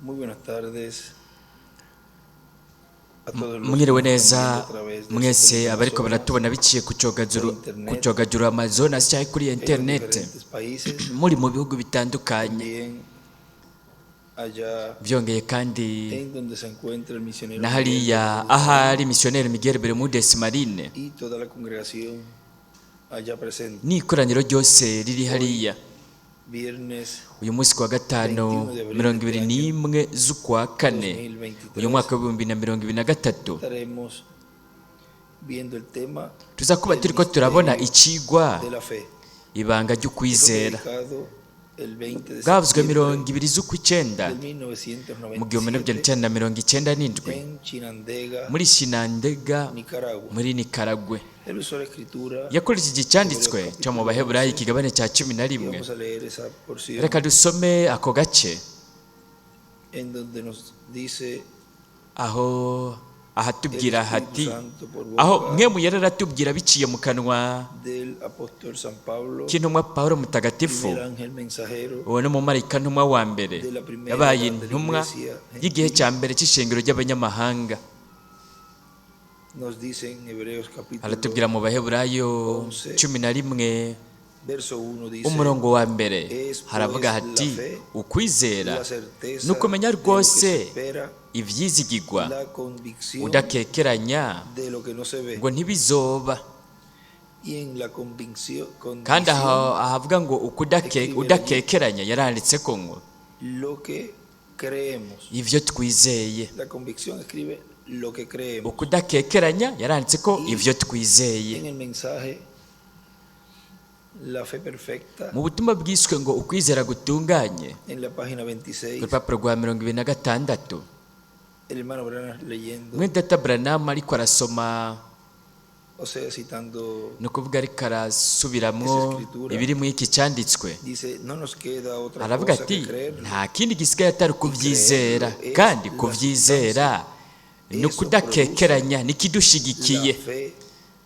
Muy buenas tardes a todos los que Mwiriwe nos están neza viendo a través del mwese satélite abariko Amazonas baratubona biciye ku por cogajuru ku internet cogajuru Amazonas cyangwa kuri en los internet diferentes países, muri mu bihugu bitandukanye, también allá byongeye kandi en donde se encuentra el misionero na Miguel hariya Bermúdez Marín ahari misiyoneri Miguel Bermúdez Marine y toda la congregación allá presente. n'ikoraniro ryose riri Hoy, hariya. viernes Uyu munsi ku wa gatanu 21 de abril de mirongo este ibiri año n'imwe z'ukwa kane uyu 2023, mwaka wa 2023, estaremos viendo el tema tuza kuba El turiko turabona misterio icigwa de la fe. ibanga Que fue ry'ukwizera predicado el 20 de bwavuzwe septiembre 20 z'ukwicenda del mu gihumbi n'amajana 1997 icenda na mirongo icenda n'indwi en Chinandega, muri Shinandega Nicaragua. muri Nicaragua. Él usó la escritura Yakoresheje Hebreos icyanditswe cyo mu capítulo Baheburayo 11 ikigabane cya cumi na y rimwe. vamos a leer esa porción Reka dusome ako gace en donde nos dice aho el ahatubwira Espíritu hati Santo por aho boca mwe muyera aratubwira biciye mu kanwa del apóstol San Pablo, k'intumwa Pawulo mutagatifu, primer ángel mensajero uwo ni umumarayika ntumwa wa mbere de la primera yabaye edad de la intumwa iglesia y'igihe gentil, cya mbere cy'ishengero ry'abanyamahanga. nos dice en Hebreos capítulo Aratubwira mu Baheburayo 11, 11 verso 1 dice, umurongo wa mbere es haravuga pues la hati fe, ukwizera la certeza ni ukumenya de lo que se rwose espera, ivyizigigwa la convicción udakekeranya de lo que no se ve. ngo ntibizoba. Y en la convicción, Kandi aho condición ahavuga ngo escribe allí udakekeranya yaranditse ko ngo lo que creemos. ivyo twizeye. La convicción escribe lo que creemos. Ukudakekeranya yaranditse ko Y ivyo twizeye. en el mensaje La fe perfecta, Mu butumwa bwiswe ngo ukwizera gutunganye en la página ku 26, rupapuro rwa 26, el hermano Branham leyendo, mwene data Branham ariko arasoma, o sea, citando ni ukuvuga ariko esa arasubiramwo escritura, ibiri muri iki cyanditswe, dice, no nos queda otra aravuga cosa que ati creerlo. nta kindi gisigaye atari Y ukuvyizera, creerlo es kandi la kuvyizera sustancia. ni Eso produce ukudakekeranya la nikidushigikiye. fe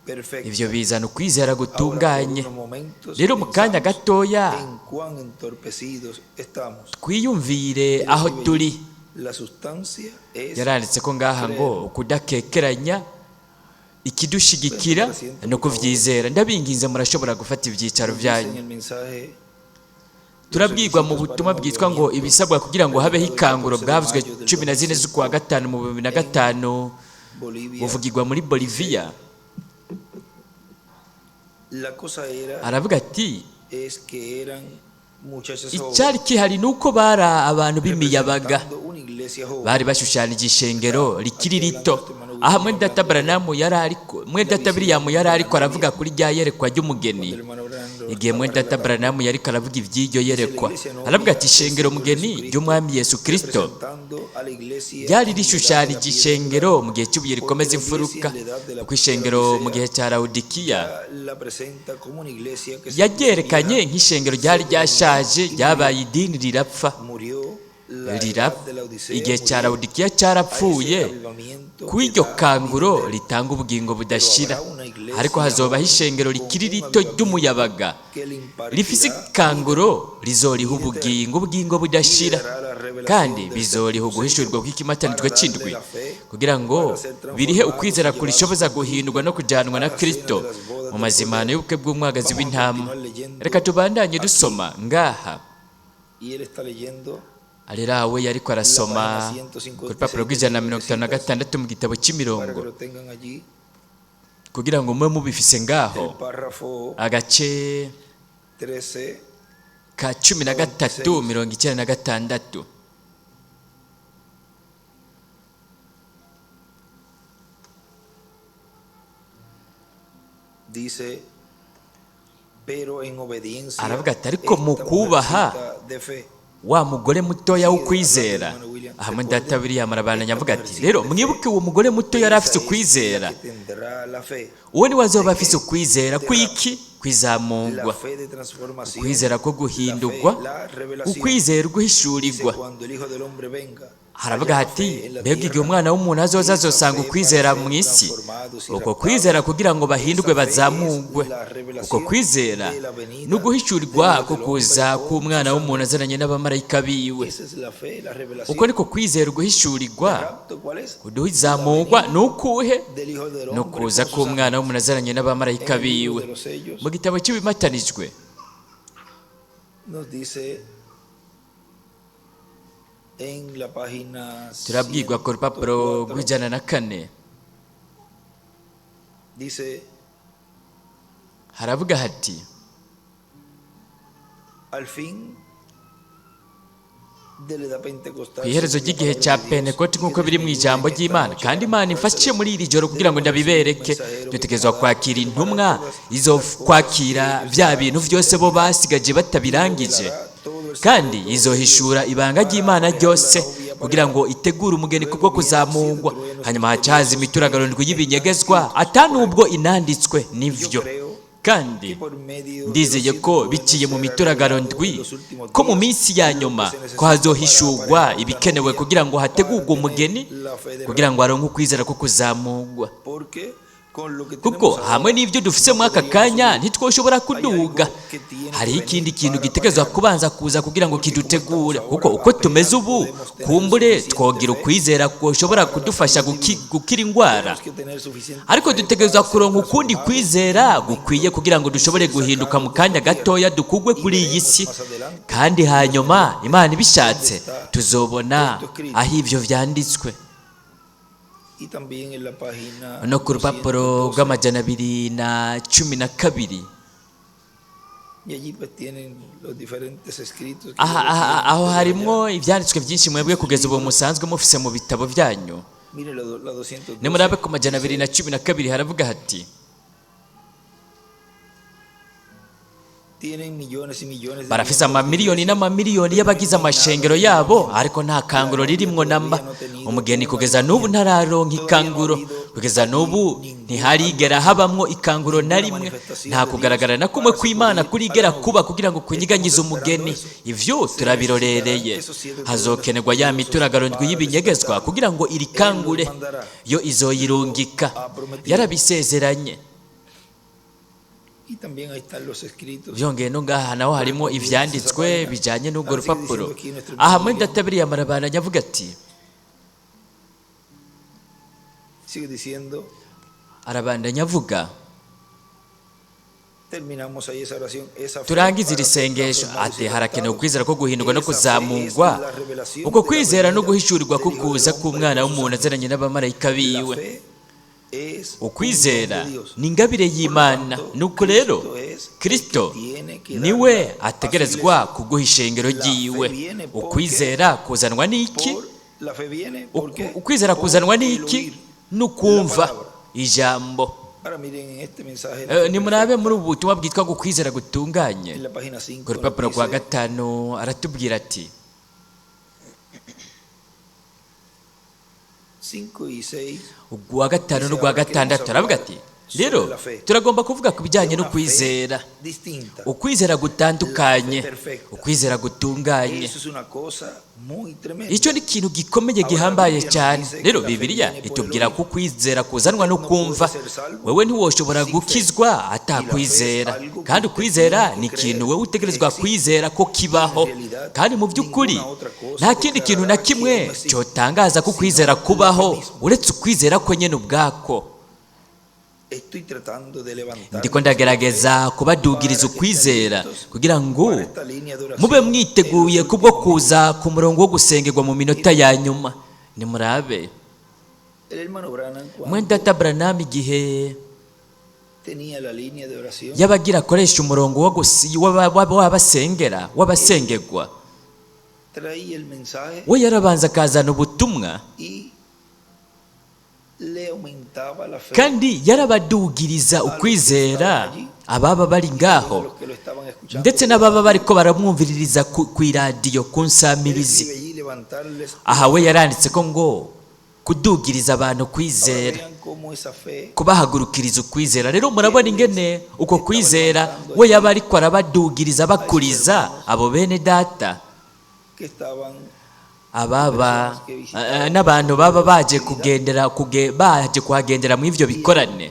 Ivyo perfecta. bizana ukwizera Ahora, por gutunganye. unos momentos, Rero mu kanya pensamos gatoya en cuán entorpecidos estamos. twiyumvire Él aho escribe allí, turi. la sustancia es Yaranditse ko ngaha ngo creerlo. ukudakekeranya Pueden ikidushigikira tomar asiento, ni por favor. ukuvyizera. Ndabinginze murashobora gufata ivyicaro Nos dice en vyanyu. el mensaje los Turabwirwa mu requisitos para butumwa un bwitwa ngo avivamiento, ibisabwa kugira ngo habeho predicado el ikanguro 14 de bwavuzwe mayo del 14 z'ukwa 2005 gatanu mu bibiri na en gatanu Bolivia, buvugirwa muri dice, Bolivia. la cosa era, Aravuga ati es que eran muchachas icyari jóvenes kihari ni uko bari abantu b'imiyabaga representando una iglesia joven. bari bashushanije ishengero Está rikiri aquí hablando rito. este hermano Aha William mwene data hablando de Branham yari ariko mwene la data visión William yari de la ariko aravuga novia, kuri rya yerekwa cuando ry'umugeni. el hermano Branham lo Igihe estaba mwene data relatando. Branham yariko aravuga ivy'iryo Dice la yerekwa, iglesia aravuga novia ati del ishengero Señor mugeni Jesucristo, ry'umwami Yesu Kristo representando a la iglesia ryari en la edad de la rishushanyije piedra ishengero angular, mu gihe cy'ibuye porque rikomeza la iglesia imfuruka, en la edad de la kuko ishengero mu Laodicea gihe cya Lawodikiya ya la presenta como una iglesia que se puso yaryerekanye vieja, nk'ishengero se ryari denominó ryashaje y murió. ryabaye idini rirapfa. Murió la edad Rirapfa de la Odisea, igihe cya murió Lawodikiya a ese cyarapfuye avivamiento que kw'iryo da vida kanguro eterna. ritanga ubugingo Pero budashira. habrá una Ariko iglesia hazobaho joven ishengero con rikiri un rito avivamiento ry'umuyabaga que le rifise impartirá vida ikanguro rizoriha vida eterna ubugingo ubugingo y le budashira, dará la revelación kandi del bizoriha séptimo uguhishurwa sello kw'ikimatanijwe para darle c'indwi la fe, kugira ngo para ser birihe transformados y ukwizera llevados kurishoboza con guhindurwa Cristo no kujanwa a na la cena Kristo de las bodas mu del mazimano Cordero. y'ubukwe bw'umwagazi Vamos a w'intama. continuar leyendo Reka tubandanye aquí dusoma ngaha. y él está leyendo Arerawe yariko la arasoma página ku rupapuro 156 del rw'ijana na libro mirongo de itanu na citas gatandatu mu gitabo para que c'imirongo lo tengan allí, kugira ngo mube mubifise ngaho el párrafo agace 13, ka 13 96. 96. Dice, pero en obediencia Aravuga ati ariko mu esta kubaha mujercita de fe. wa mugore mutoya Sigue hablando el w'ukwizera. hermano William. Aha mwene data Recuerden, William arabandanya esta avuga ati mujercita rero de mwibuke fe, uwo mugore muto yari esa afise es la ukwizera, que tendrá la fe. uwo niwe azoba ¿De afise qué? ukwizera De la, kw'iki? la Kwizamungwa, fe de transformación, ukwizera ko la fe, guhindurwa, la revelación. ukwizera Dice, guhishurirwa. cuando el Hijo del Hombre venga, Haravuga hallará hati fe en la mbega igihe tierra, umwana w'umuntu azoza y esa azosanga fe para ukwizera ser mu isi. transformada Uko kwizera kugira ngo bahindurwe bazamugwe. Uko kwizera ni uguhishurirwa ko kuza k'umwana w'umuntu azananye n'abamarayika biwe. Uko niko kwizera uguhishurirwa kuduha izamugwa ni ukuhe? Ni ukuza k'umwana w'umuntu azananye n'abamarayika biwe. Mu gitabo cy'ibimatanijwe turabwirwa ku rupapuro rw'104, haravuga hati: ku iherezo ry'igihe cya Pentekoti, nk'uko biri mu ijambo ry'Imana, kandi Imana imfashe muri iri joro kugira ngo ndabibereke, dutegerezwa kwakira intumwa izo kwakira bya bintu byose bo basigaje batabirangije, kandi izohishura ibanga ry'Imana ryose kugira ngo itegure umugeni kubwo kuzamugwa. Hanyuma hacaza imituragaro ndwi y'ibinyegezwa atanubwo inanditswe nivyo. Kandi ndizeye ko biciye mu mituragaro ndwi ko mu minsi ya nyuma ko hazohishurwa ibikenewe kugira ngo hategurwe umugeni, kugira ngo aronke ukwizera ko kuzamugwa, kuko hamwe n'ibyo dufise muri aka kanya ntitwoshobora kuduga. Hariho ikindi kintu gitegerezwa kubanza kuza kugira ngo kidutegure, kuko uko tumeze ubu kumbure twogira ukwizera kushobora kudufasha gukira indwara, ariko dutegerezwa kuronka ukundi kwizera gukwiye kugira ngo dushobore guhinduka mu kanya gatoya dukugwe kuri iyi si, kandi hanyuma Imana ibishatse tuzobona aho ibyo vyanditswe. No ku rupapuro rw'212, aho harimwo ibyanditswe byinshi mwebwe kugeza ubu musanzwe mufise mu bitabo byanyu. Nimurabe ku 212 haravuga hati: barafise amamiliyoni n'amamiliyoni y'abagize amashengero yabo, ariko nta kanguro ririmwo namba. Umugeni kugeza n'ubu ntararonka ikanguro, kugeza n'ubu ntiharigera habamwo ikanguro na rimwe, nta kugaragara na kumwe kw'Imana kurigera kuba kugira ngo kunyiganyize umugeni. Ivyo turabirorereye. Hazokenerwa ya mituragaro ndwi y'ibinyegezwa kugira ngo irikangure, yo izoyirungika, yarabisezeranye. Byongeye no ngaha naho harimo ivyanditswe bijanye n'urwo rupapuro. Aha muri databiriya marabandanya avuga ati, arabandanya avuga, turangize iri sengesho ati: harakenewe ukwizera ko guhindurwa no kuzamugwa. Uko kwizera no guhishurirwa ko kuza k'umwana w'umuntu azananye n'abamarayika biwe. Ukwizera ni ingabire y'Imana. Nuko rero Kristo niwe ategerezwa kuguha ishengero ryiwe. Ukwizera kuzanwa n'iki? Ukwizera kuzanwa n'iki? Nukumva ijambo. Nimurabe muri ubu butumwa bwitwa ukwizera gutunganye, ku rupapuro rwa 5 aratubwira ati: urwa 5 n'urwa 6 aravuga ati: rero turagomba kuvuga ku bijyanye no kwizera, ukwizera gutandukanye, ukwizera gutunganye. Icyo ni ikintu gikomeye gihambaye cyane. Rero Bibiliya itubwira ko ukwizera kuzanwa no kumva. Wewe ntiwoshobora gukizwa atakwizera, kandi ukwizera ni ikintu wewe utegerezwa kwizera ko kibaho, kandi mu by'ukuri nta kindi kintu na kimwe cyotangaza ko ukwizera kubaho uretse ukwizera ko nyine ubwako. Ndiko ndagerageza kubadugiriza ukwizera kugira ngo mube mwiteguye kubwo kuza ku murongo wo gusengerwa mu minota ya nyuma. Nimurabe mwene data Branham igihe yabagira akoresha umurongo w'abasengera w'abasengerwa, we yarabanza akazana ubutumwa, kandi yarabadugiriza ukwizera ababa bari ngaho ndetse n'ababa bariko baramwumviririza ku iradiyo ku nsamirizi. Aha we yaranditse ko ngo kudugiriza abantu kwizera, kubahagurukiriza ukwizera. Rero murabona ingene uko kwizera we yaba ariko arabadugiriza bakuriza abo bene data Ababa n'abantu baba baje kugendera baje kuhagendera mu ivyo bikorane.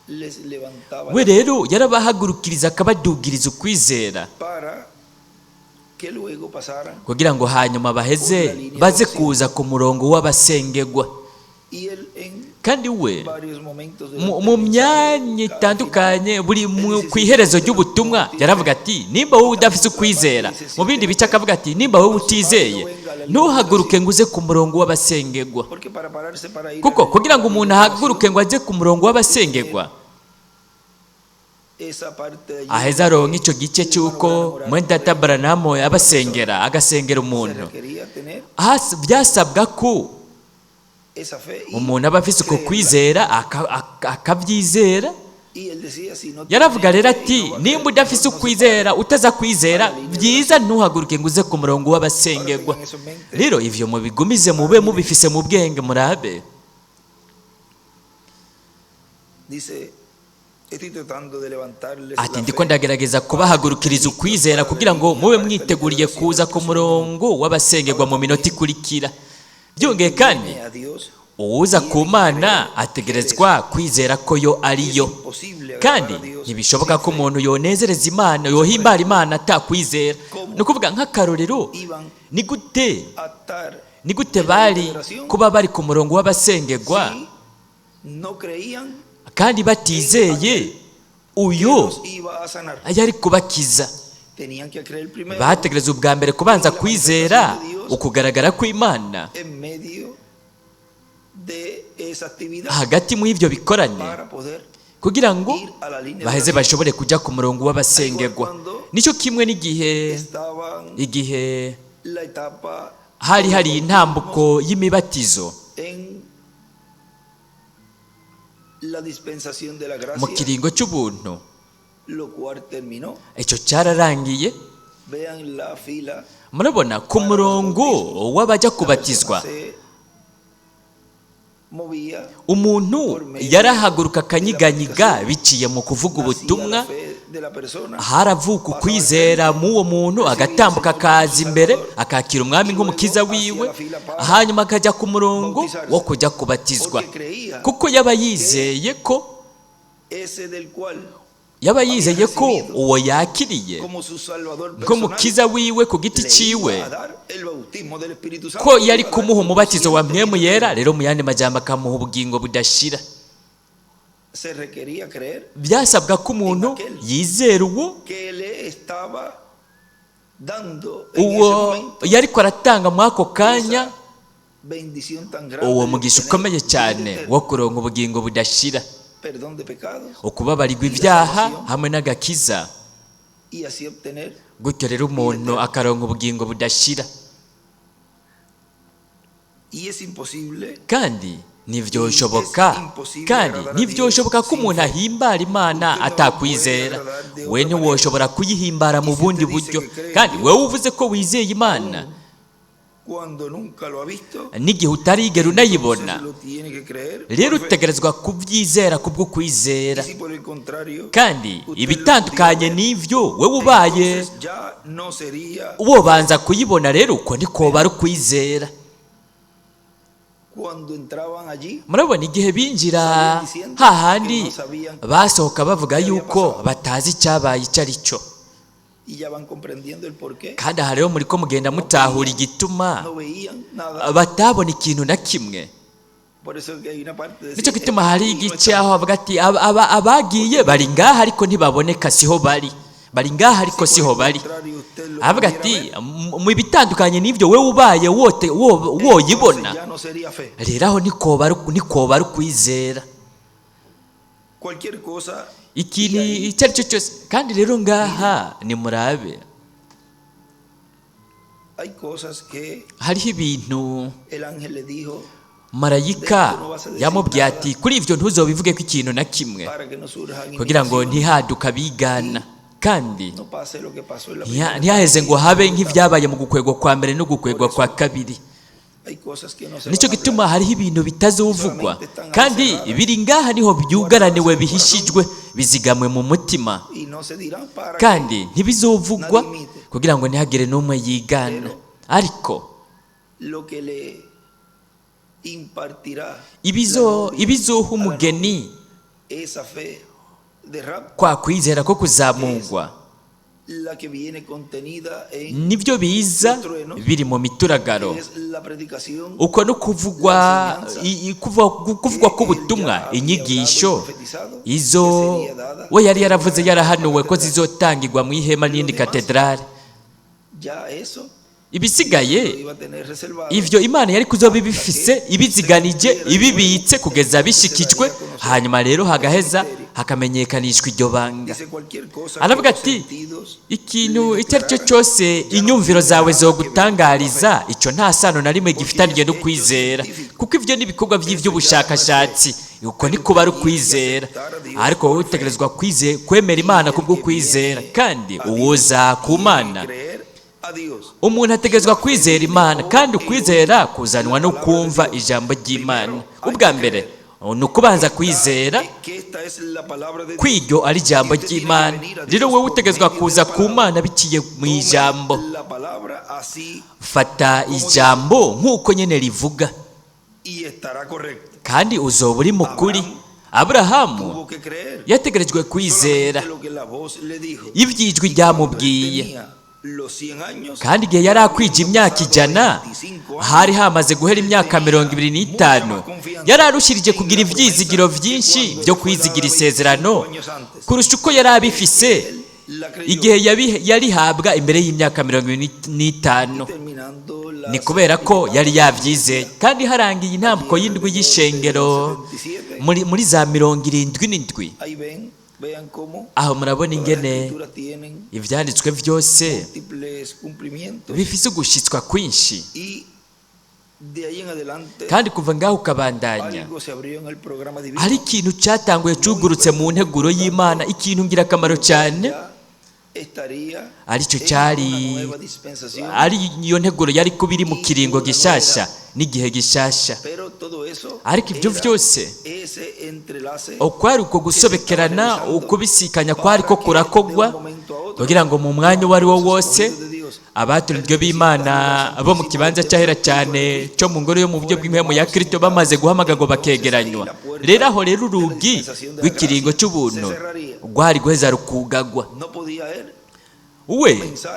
Les levantaba We rero yarabahagurukiriza akabadugiriza ukwizera para que luego pasaran. kugira ngo hanyuma baheze baze kuza ku murongo w'abasengegwa. Y él en Kandi we varios momentos mu myanya itandukanye buri ku iherezo ry'ubutumwa yaravuga ati nimba wowe udafise ukwizera, mu bindi bice akavuga ati nimba wowe utizeye ntuhaguruke ngo uze ku murongo w'abasengegwa. Porque para pararse para ir Kuko a la kugira ngo umuntu ahaguruke ngo ajye ku murongo w'abasengegwa esa parte de allí aheza aronka ico gice cy'uko mwene Branham abasengera agasengera se umuntu. requería tener Byasabwa ko esa fe y umuntu aba afise uko creerla. kwizera akabyizera. Y él decía, si no Yaravuga tiene rero fe y ati no va a nimba creer, udafise no se ukwizera utaza kwizera byiza ntuhaguruke ngo uze ku murongo w'abasengegwa. Rero ivyo mubigumize mube mubifise mu bwenge murabe. Dice, estoy tratando de levantarles Ati la ndiko fe ndagerageza kubahagurukiriza ukwizera kugira ngo mube mwiteguriye kuza ku murongo w'abasengerwa mu minota ikurikira. Byongeye kandi a Dios. uwuza ku Mana ategerezwa kwizera ko yo ariyo, Imposible agradar kandi a Dios ntibishoboka ko umuntu yonezereza Imana yohimbara Imana atakwizera. Ni ukuvuga nk'akarorero, iban ni gute a estar ni gute bari kuba bari ku murongo w'abasengegwa si no creían kandi batizeye que uyu los iba a sanar? yari kubakiza? Tenían que creer primero Bategereza ubwa mbere kubanza kwizera ukugaragara kw'Imana en medio de esa actividad hagati mu ivyo bikorane para poder kugira ngo ir a la línea de baheze oración. bashobore kujya ku murongo w'abasengegwa. Nicyo kimwe n'igihe Estaban igihe la etapa hari hari intambuko y'imibatizo en la dispensación de la mu gracia, kiringo cy'ubuntu, lo cual terminó. icyo cyararangiye. Vean la fila. Murabona ku murongo w'abajya kubatizwa, Se movía, umuntu yarahaguruka akanyiganyiga biciye mu kuvuga nacía ubutumwa. la fe de la persona Haravuka ukwizera mw'uwo muntu, agatambuka akaza imbere akakira umwami nk'umukiza wiwe, hanyuma akajya ku murongo wo kujya kubatizwa, porque creía kuko yaba yizeye ko ese del cual yaba yizeye ko uwo yakiriye como su salvador personal nk'umukiza wiwe ku giti le ciwe iba a dar el bautismo del Espíritu Santo, ko le yari iba a dar kumuha umubatizo wa conocimiento mpwemu y vida yera. eterna. Rero mu yandi majambo akamuha ubugingo budashira. Se requería creer Byasabwa ko umuntu yizera uwo que le estaba dando en ese uwo momento yariko aratanga muri ako kanya esa bendición tan grande uwo de mugisha obtener ukomeye vida cyane eterna, wo kuronka ubugingo budashira, perdón de pecados ukubabarirwa ibyaha hamwe n'agakiza, y así obtener gutyo rero umuntu akaronka ubugingo budashira. Y es imposible Kandi ntibyoshoboka kandi ntibyoshoboka ko umuntu ahimbara Imana atakwizera. We ntiwoshobora kuyihimbara mu bundi buryo. Kandi wowe uvuze ko wizeye Imana cuando nunca lo ha visto, n'igihe utarigera unayibona, entonces lo tiene que creer rero por fe. utegerezwa kubyizera kubwo kwizera. Y si por el contrario Kandi usted lo ibitandukanye pudiera ver, n'ivyo wewe ubaye entonces ya no sería wobanza kuyibona, rero uko niko ari ukwizera. Cuando entraban allí Murabona igihe binjira hahandi basohoka bavuga yuko batazi icyabaye icyo ari cyo. y ya van comprendiendo el porqué Kandi aha rero muri ko mugenda mutahura igituma no veían nada. batabona ikintu na kimwe. Por eso que hay una parte de Nicyo gituma hari igice aho bavuga ati abagiye bari ngaha ariko ntibaboneka, siho bari, bari ngaha ariko siho bari. Avuga ati mu bitandukanye n'ibyo wowe ubaye wote woyibona, ya no sería fe. rero aho nikoba ari ukwizera. Cualquier cosa Ikintu icyo ari cyo cyose. Kandi rero ngaha nimurabe, hay cosas que hariho ibintu el ángel le dijo marayika yamubwiye ati kuri ibyo ntuzobivuge ko ikintu na kimwe, para que no surjan kugira ngo imitaciones, ntihaduka abigana, kandi no pase lo que pasó en la primera ntihaheze ngo habe nk'ibyabaye mu gukwegwa kwa mbere no gukwegwa kwa kabiri. Hay cosas que no se Nicyo van a gituma hablar. hariho ibintu bitazovugwa, kandi biri ngaha niho byugaraniwe bihishijwe bizigamwe mu mutima, Y no se dirán para kandi ntibizovugwa kugira ngo ntihagire n'umwe yigana. Ariko Lo que le impartirá Ibizo la novia ibizoha a la umugeni novia, esa fe de rapto kwa kwizera ko kuzamugwa la que viene contenida en nibyo biza biri mu mituragaro es la predicación uko no kuvugwa kuvugwa k'ubutumwa inyigisho izo we yari yaravuze yarahanuwe ko zizotangirwa mu ihema n'iyindi katedrale ya eso ibisigaye lo iba a tener reservado ivyo Imana yari kuzoba ibifise ibiziganije ibibitse kugeza bishikijwe hanyuma rero hagaheza hakamenyekanishwa iryo banga dice cualquier cosa aravuga que los ati sentidos ikintu le icyo ari cyo declararan, cyose ya no inyumviro tiene zawe nada que ver con la fe. zogutangariza icyo nta sano na rimwe gifitaniye no kwizera kuko ibyo ni ibikorwa by'iby'ubushakashatsi uko ni kuba ari ukwizera ariko wowe utegerezwa kwemera Imana kubwo kwizera kandi uwoza ku Mana Creer a Dios umuntu ategerezwa kwizera Imana kandi ukwizera kuzanwa no kumva ijambo ry'Imana ubwa mbere ni ukubanza kwizera que esta es la palabra de Dios. kwiryo ari ijambo ry'Imana rero wowe utegerezwa kuza ku Mana biciye mu Tome ijambo la palabra así fata ijambo nk'uko nyine rivuga y estará correcto. kandi uzoba uri mu kuri Aburahamu Tuvo que creer yategerejwe kwizera solamente lo que la voz le dijo. iby'ijwi Cuando él ryamubwiye tenía los 100 años, kandi igihe yari akwije imyaka 100 hari hamaze guhera imyaka 25 yari arushirije kugira ibyizigiro byinshi byo kwizigira isezerano kurusha uko yari abifise él la creyó. igihe yarihabwa imbere y'imyaka 25 Terminando la ni kubera ko yari yabyizeye kandi harangiye intambwe y'indwi y'ishengero muri za 77 ahí ven, vean cómo aho murabona todas las ingene escrituras tienen ibyanditswe byose múltiples cumplimientos bifise ugushitswa kwinshi y de ahí en adelante kandi kuva ngaho ukabandanya algo se abrió en el programa divino. hari ikintu cyatanguye cugurutse mu nteguro y'Imana ikintu ngirakamaro cyane Ya estaría aricyo en cyari una nueva dispensación, ari iyo nteguro yari kuba iri mu kiringo gishasha n'igihe gishasha pero todo eso ariko ibyo era byose ese entrelace ukwari uko gusobekerana ukubisikanya kwari ko kurakogwa kugira ngo mu mwanya uwo ari wo wose abaturijwe b'Imana bo mu kibanza cy'ahera cyane cyo mu ngoro yo mu buryo bw'impemu ya Kristo bamaze guhamagarwa bakegeranywa rero aho rero urugi rw'ikiringo cy'ubuntu rwari guheza rukugagwa no podía él we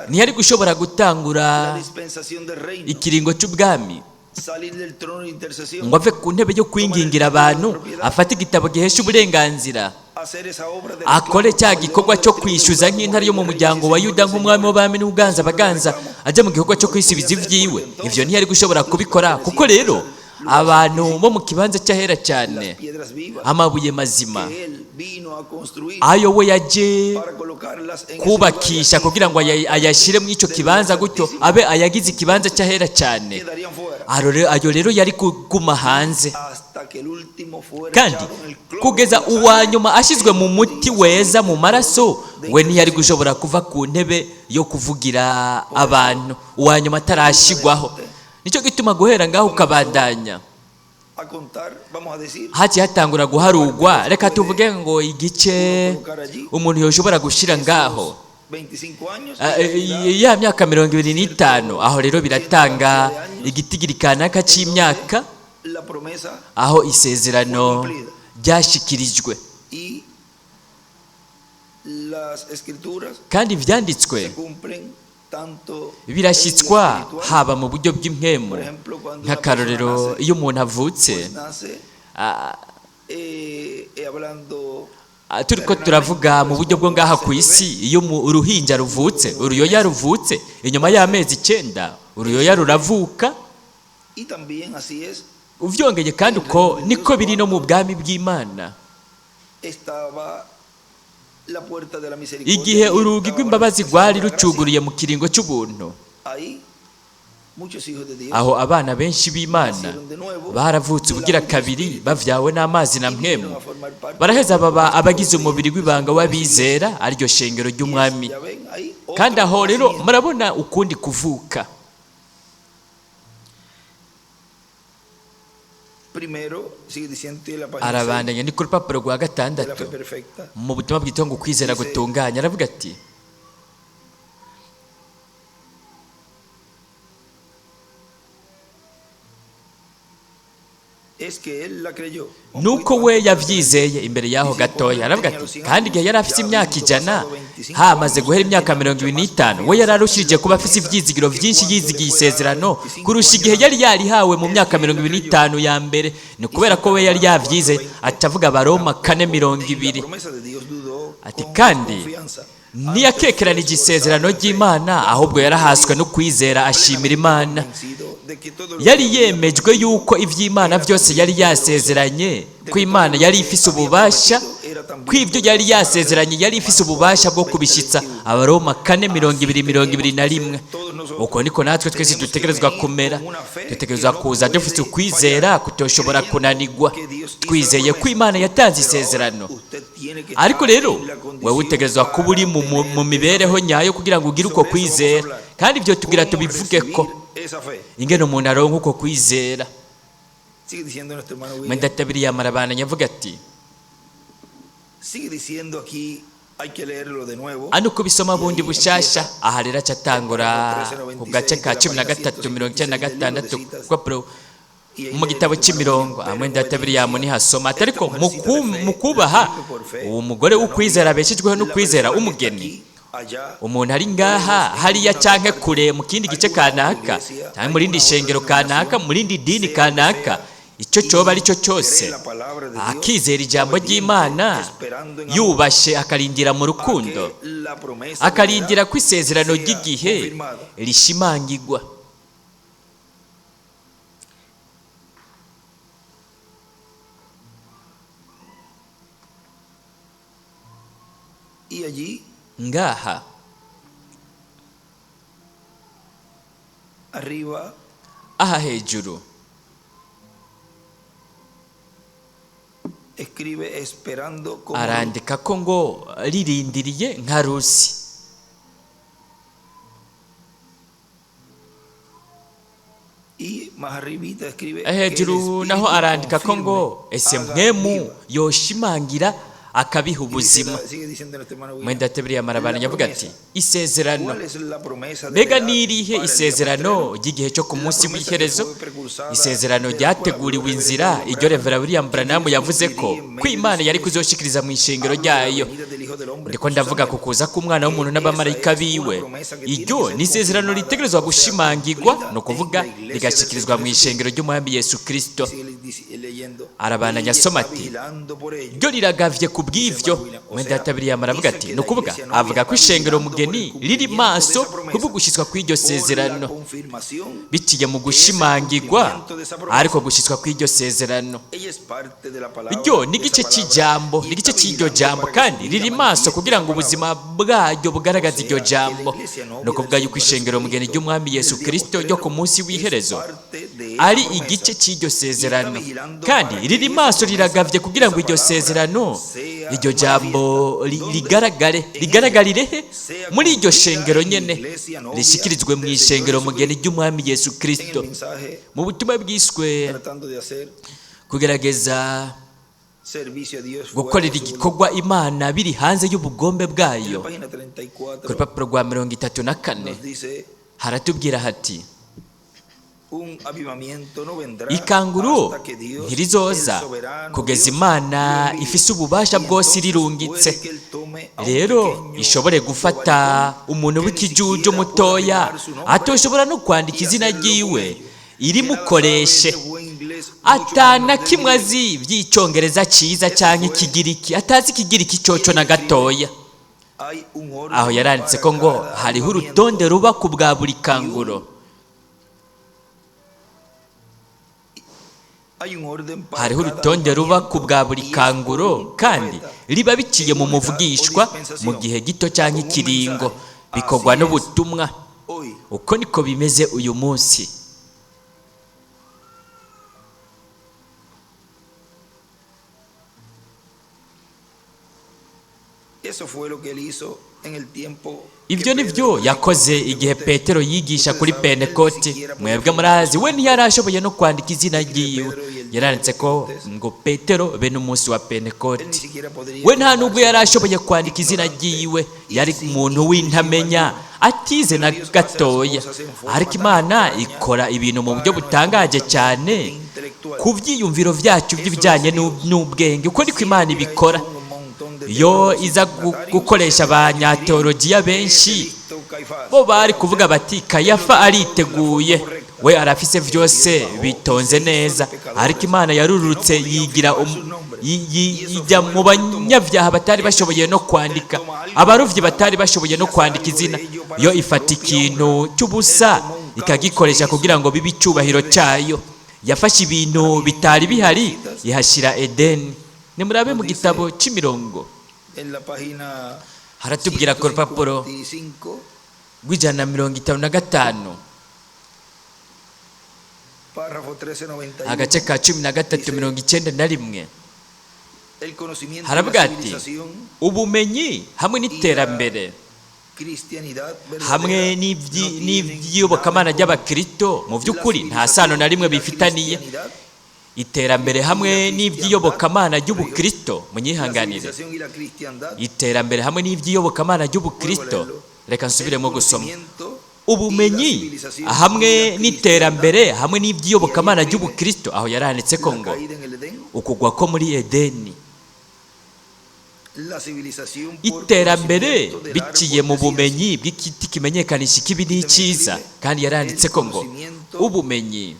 ntiyari gushobora gutangura la dispensación del reino ikiringo cy'ubwami salir del trono de intercesión ngo ave ku ntebe yo kwingingira abantu afate igitabo gihesha uburenganzira hacer esa obra de akore reclamo cya como el gikorwa león cyo de la tribu de kwishyuza Judá, como nk'intare rey yo mu de reyes y muryango wa señor Yuda de nk'umwami señores. w'abami n'uganza abaganza ajya mu gikorwa cyo kwisubiza ibyiwe ivyo ntiyari gushobora kubikora kuko rero abantu bo mu kibanza cy'ahera cyane Las piedras vivas amabuye mazima que él vino a construir ayo we yaje para colocarlas en ese lugar y kubakisha así kugira ngo ayashyire muri icyo del kibanza lugar gutyo santísimo abe ayagize ikibanza cy'ahera cyane quedarían fuera ayo rero yari kuguma hanze hasta que el último fuera kandi echado en el cloro kugeza de la uwa sangre. nyuma ashyizwe mu muti weza mu maraso we ntiyari gushobora kuva ku ntebe yo kuvugira abantu uwa nyuma atarashyigwaho nicyo gituma guhera ngaho ukabandanya A contar, vamos a decir, haciye hatangura guharugwa reka tuvuge ngo igice umuntu yoshobora gushyira ngaho 25 años Ya myaka 25 aho rero biratanga igitigiri kanaka cy'imyaka la promesa aho isezerano ryashikirijwe y las escrituras kandi ibyanditswe se cumplen tanto birashyitswa en lo espiritual, haba mu buryo bw'impemu por ejemplo, cuando una nk'akarorero persona nace, iyo umuntu avutse pues nace hablando turiko turavuga mu buryo bwo ngaha ku isi iyo uruhinja ruvutse uruyoya ruvutse inyuma y'amezi 9 uruyoya ruravuka y también así es uvyongeye kandi uko niko biri no mu bwami bw'Imana estaba la puerta de la misericordia igihe abierta urugi bajo la rw'imbabazi dispensación rwari de la gracia. rucuguriye mu kiringo cy'ubuntu Ahí muchos hijos de Dios aho abana benshi b'Imana nacieron de nuevo baravutse del ubugira agua y del kabiri Espíritu bavyawe n'amazi na y vinieron mpwemu a formar parte baraheza del baba cuerpo abagize de umubiri w'ibanga w'abizera ariryo shengero ry'umwami Ya ven, ahí otro kandi aho rero nacimiento. murabona ukundi kuvuka Primero, sigue diciendo en la página 6 arabandanya ni ku rupapuro rwa de la gatandatu fe perfecta. mu butumwa bwitwa ngo ukwizera gutunganye aravuga ati Nuko we yavyizeye. Imbere y'aho gatoya aravuga ati: kandi igihe yari afite imyaka 100, hamaze guhera imyaka 25, we yari arushirije kuba afite ivyizigiro vyinshi, yizigiye isezerano kurusha igihe yari yarihawe mu myaka 25 ya mbere. Ni kubera ko we yari yavyizeye. Acavuga Abaroma 4:20, ati: kandi ntiyakekeranije isezerano ry'Imana, ahubwo yarahaswe no kwizera, ashimira Imana. Yari yemejwe yuko iby'Imana byose yari yasezeranye, ko Imana yari ifise ububasha, ko ibyo yari yasezeranye yari ifise ububasha bwo kubishyitsa. Abaroma 4:20, 21. Uko niko natwe twese dutegerezwa kumera. Dutegerezwa kuza dufite ukwizera kutoshobora kunanigwa, twizeye ko Imana yatanze isezerano. Ariko rero wowe utegerezwa kuba uri mu mibereho nyayo kugira ngo ugire uko kwizera. Kandi ibyo tugira tubivuge ko ingene umuntu aronka uko kwizera. Mwendatabiri yamarabana avuga ati: ano kubisoma bundi bushasha. Aha rero acatangura ku gace ka 13:96 rupapuro mu gitabo cy'imirongo. Amwe ndatabiri nihasoma ati: ariko mu kubaha uwo mugore w'ukwizera abeshejweho no kwizera, umugeni, umuntu ari ngaha, hariya canke kure mu kindi gice kanaka, cyangwa mu rindi shengero kanaka, mu rindi dini kanaka, icyo cyoba ari cyo cyose, akizera ijambo ry'Imana, yubashe, akarindira mu rukundo, akarindira ko isezerano ry'igihe rishimangirwa. Ngaha aha hejuru arandika ko ngo ririndiriye nka Rusi. Hejuru naho arandika ko ngo ese mpwemu yoshimangira akabiha ubuzima. Mwendatabiri yamarabana yavuga ati: isezerano, mbega nirihe isezerano ry'igihe cyo ku munsi w'iherezo? Isezerano ryateguriwe inzira, iryo Revera William Branham yavuze ko Imana yari kuzoshikiriza mu ishengero ryayo. Ndiko ndavuga ku kuza k'umwana w'umuntu n'abamarayika biwe. Iryo ni isezerano ritegerezwa gushimangirwa, ni ukuvuga rigashikirizwa mu ishengero ry'Umwami Yesu Kristo. Arabandanya asoma ati: ryo riragavye ku bw'ivyo. Mwendatabiri yamara avuga ati, ni ukuvuga avuga ko ishengero mugeni riri maso kubwo gushyitswa kw'iryo sezerano biciye mu gushimangirwa, ariko gushyitswa kw'iryo sezerano. Iryo ni igice cy'ijambo, ni igice cy'iryo jambo, kandi riri maso kugira ngo ubuzima bwaryo bugaragaze iryo jambo. Ni ukuvuga yuko ishengero mugeni ry'Umwami Yesu Kristo ryo ku munsi w'iherezo ari igice cy'iryo sezerano, kandi riri maso, riragavye kugira ngo iryo sezerano, iryo jambo rigaragare. Rigaragarire he? Muri iryo shengero nyene, rishikirizwe mu ishengero mugeni ry'Umwami Yesu Kristo. Mu butumwa bwiswe kugerageza gukorera igikorwa Imana biri hanze y'ubugombe bwayo, ku rupapuro rwa 34 haratubwira hati: ikanguru ntirizoza kugeza Imana ifise ububasha bwose irirungitse, rero ishobore gufata umuntu w'ikijuju mutoya atoshobora no kwandika izina ryiwe, irimukoreshe, atana kimwe azi by'icyongereza cyiza cyangwa ikigiriki, atazi ikigiriki coco na gatoya. Aho yaranditse ko ngo hariho urutonde ruba ku bwa buri kanguro, hariho urutonde ruba ku bwa buri kanguro, kandi riba biciye mu muvugishwa mu gihe gito cyangwa ikiringo, bikorwa n'ubutumwa. Uko niko bimeze uyu munsi. Ibyo ni byo yakoze igihe Petero yigisha kuri Pentekoti. Mwebwe murazi, we ntiyarashoboye no kwandika izina ryiwe. Yaranditse ko ngo Petero be n'umunsi wa Pentekoti, we nta nubwo yarashoboye kwandika izina ryiwe. Yari umuntu w'intamenya, atize na gatoya. Ariko Imana ikora ibintu mu buryo butangaje cyane ku byiyumviro byacu by'ibijyanye n'ubwenge. Uko niko Imana ibikora. Iyo iza gukoresha abanyateologiya benshi, bo bari kuvuga bati: "Kayafa ariteguye, we arafise byose bitonze neza." Ariko Imana yarurutse, yigira ijya mu banyabyaha batari bashoboye no kwandika, abaruvyi batari bashoboye no kwandika izina. Yo ifata ikintu cy'ubusa ikagikoresha kugira ngo bibe icyubahiro cyayo. Yafashe ibintu bitari bihari, ihashyira Edeni. Nimurabe mu gitabo cy'imirongo, haratubwira ku rupapuro rw'155, agace ka 13 91, haravuga ati: "Ubumenyi hamwe n'iterambere hamwe n'iby'iyobokamana ry'abakristo mu by'ukuri nta sano na rimwe bifitaniye." Iterambere hamwe n'iby'iyobokamana ry'ubukristo, munyihanganire, iterambere hamwe n'iby'iyobokamana ry'ubukristo. Reka nsubiremo gusoma: ubumenyi hamwe n'iterambere hamwe n'iby'iyobokamana ry'ubukristo. Aho yaranditse ko ngo ukugwa ko muri Edeni, iterambere biciye mu bumenyi bw'igiti kimenyekanisha ikibi n'icyiza. Kandi yaranditse ko ngo ubumenyi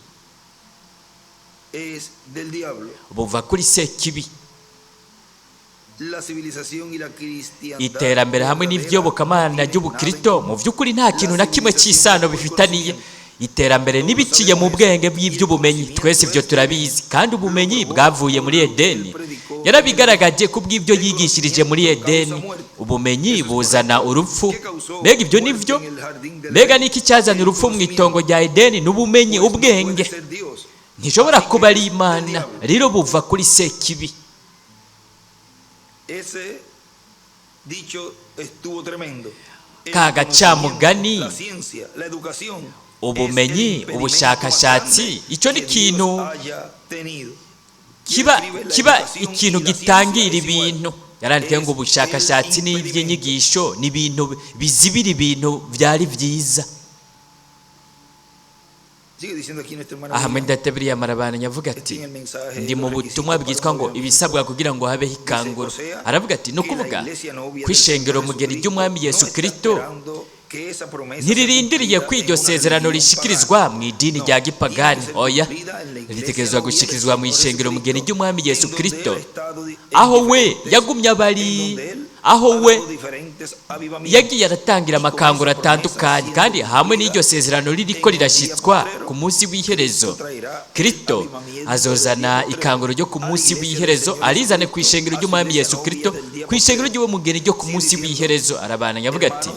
buva kuri Sekibi. Iterambere hamwe n'ibyobokamana ry'ubukristo mu by'ukuri nta kintu na kimwe cy'isano bifitaniye. Iterambere n'ibiciye mu bwenge bw'iby'ubumenyi, twese ibyo turabizi. Kandi ubumenyi bwavuye muri Edeni, yarabigaragaje ku bw'ibyo yigishirije muri Edeni. Ubumenyi buzana urupfu. Mbega ibyo ni byo? Mbega niki cyazanye urupfu mu itongo rya Edeni? N'ubumenyi, ubwenge. Ntishobora kuba ari Imana, rero buva kuri Sekibi. Ese dicho estuvo tremendo. El Ka gacamugani, conocimiento, la ciencia, la educación, ubumenyi, es el impedimento ubushakashatsi, más grande icyo ni que ikintu Dios haya tenido. Y kiba escribe, la kiba educación ikintu y la gitangira ciencia es igual. ibintu. Yaranditse ngo ubushakashatsi Es el impedimento. n'iby'inyigisho ni ibintu bizibira ibintu byari byiza. Sigue diciendo aquí nuestro hermano Aha William, mwene William arabandanya avuga ati: este en el mensaje, "Ndi mu los butumwa requisitos bwitwa para ngo un ibisabwa kugira ngo habeho ikanguro." Aravuga ati: "Ni ukuvuga ku ishengero mugeni ry'Umwami Yesu Kristo ntiririndiriye ko iryo sezerano rishikirizwa mu idini rya gipagani. Oya, ritegerezwa gushikirizwa mu ishengero mugeni ry'Umwami Yesu Kristo, aho we yagumye abari, aho we yagiye aratangira amakanguro atandukanye. Kandi hamwe n'iryo sezerano ririko rirashyitswa ku munsi w'iherezo, Kristo azozana ikanguro ryo ku munsi w'iherezo, arizane ku ishengero ry'Umwami Yesu Kristo, ku ishengero ry'uwo mugeni ryo ku munsi w'iherezo." Arabandanya avuga ati: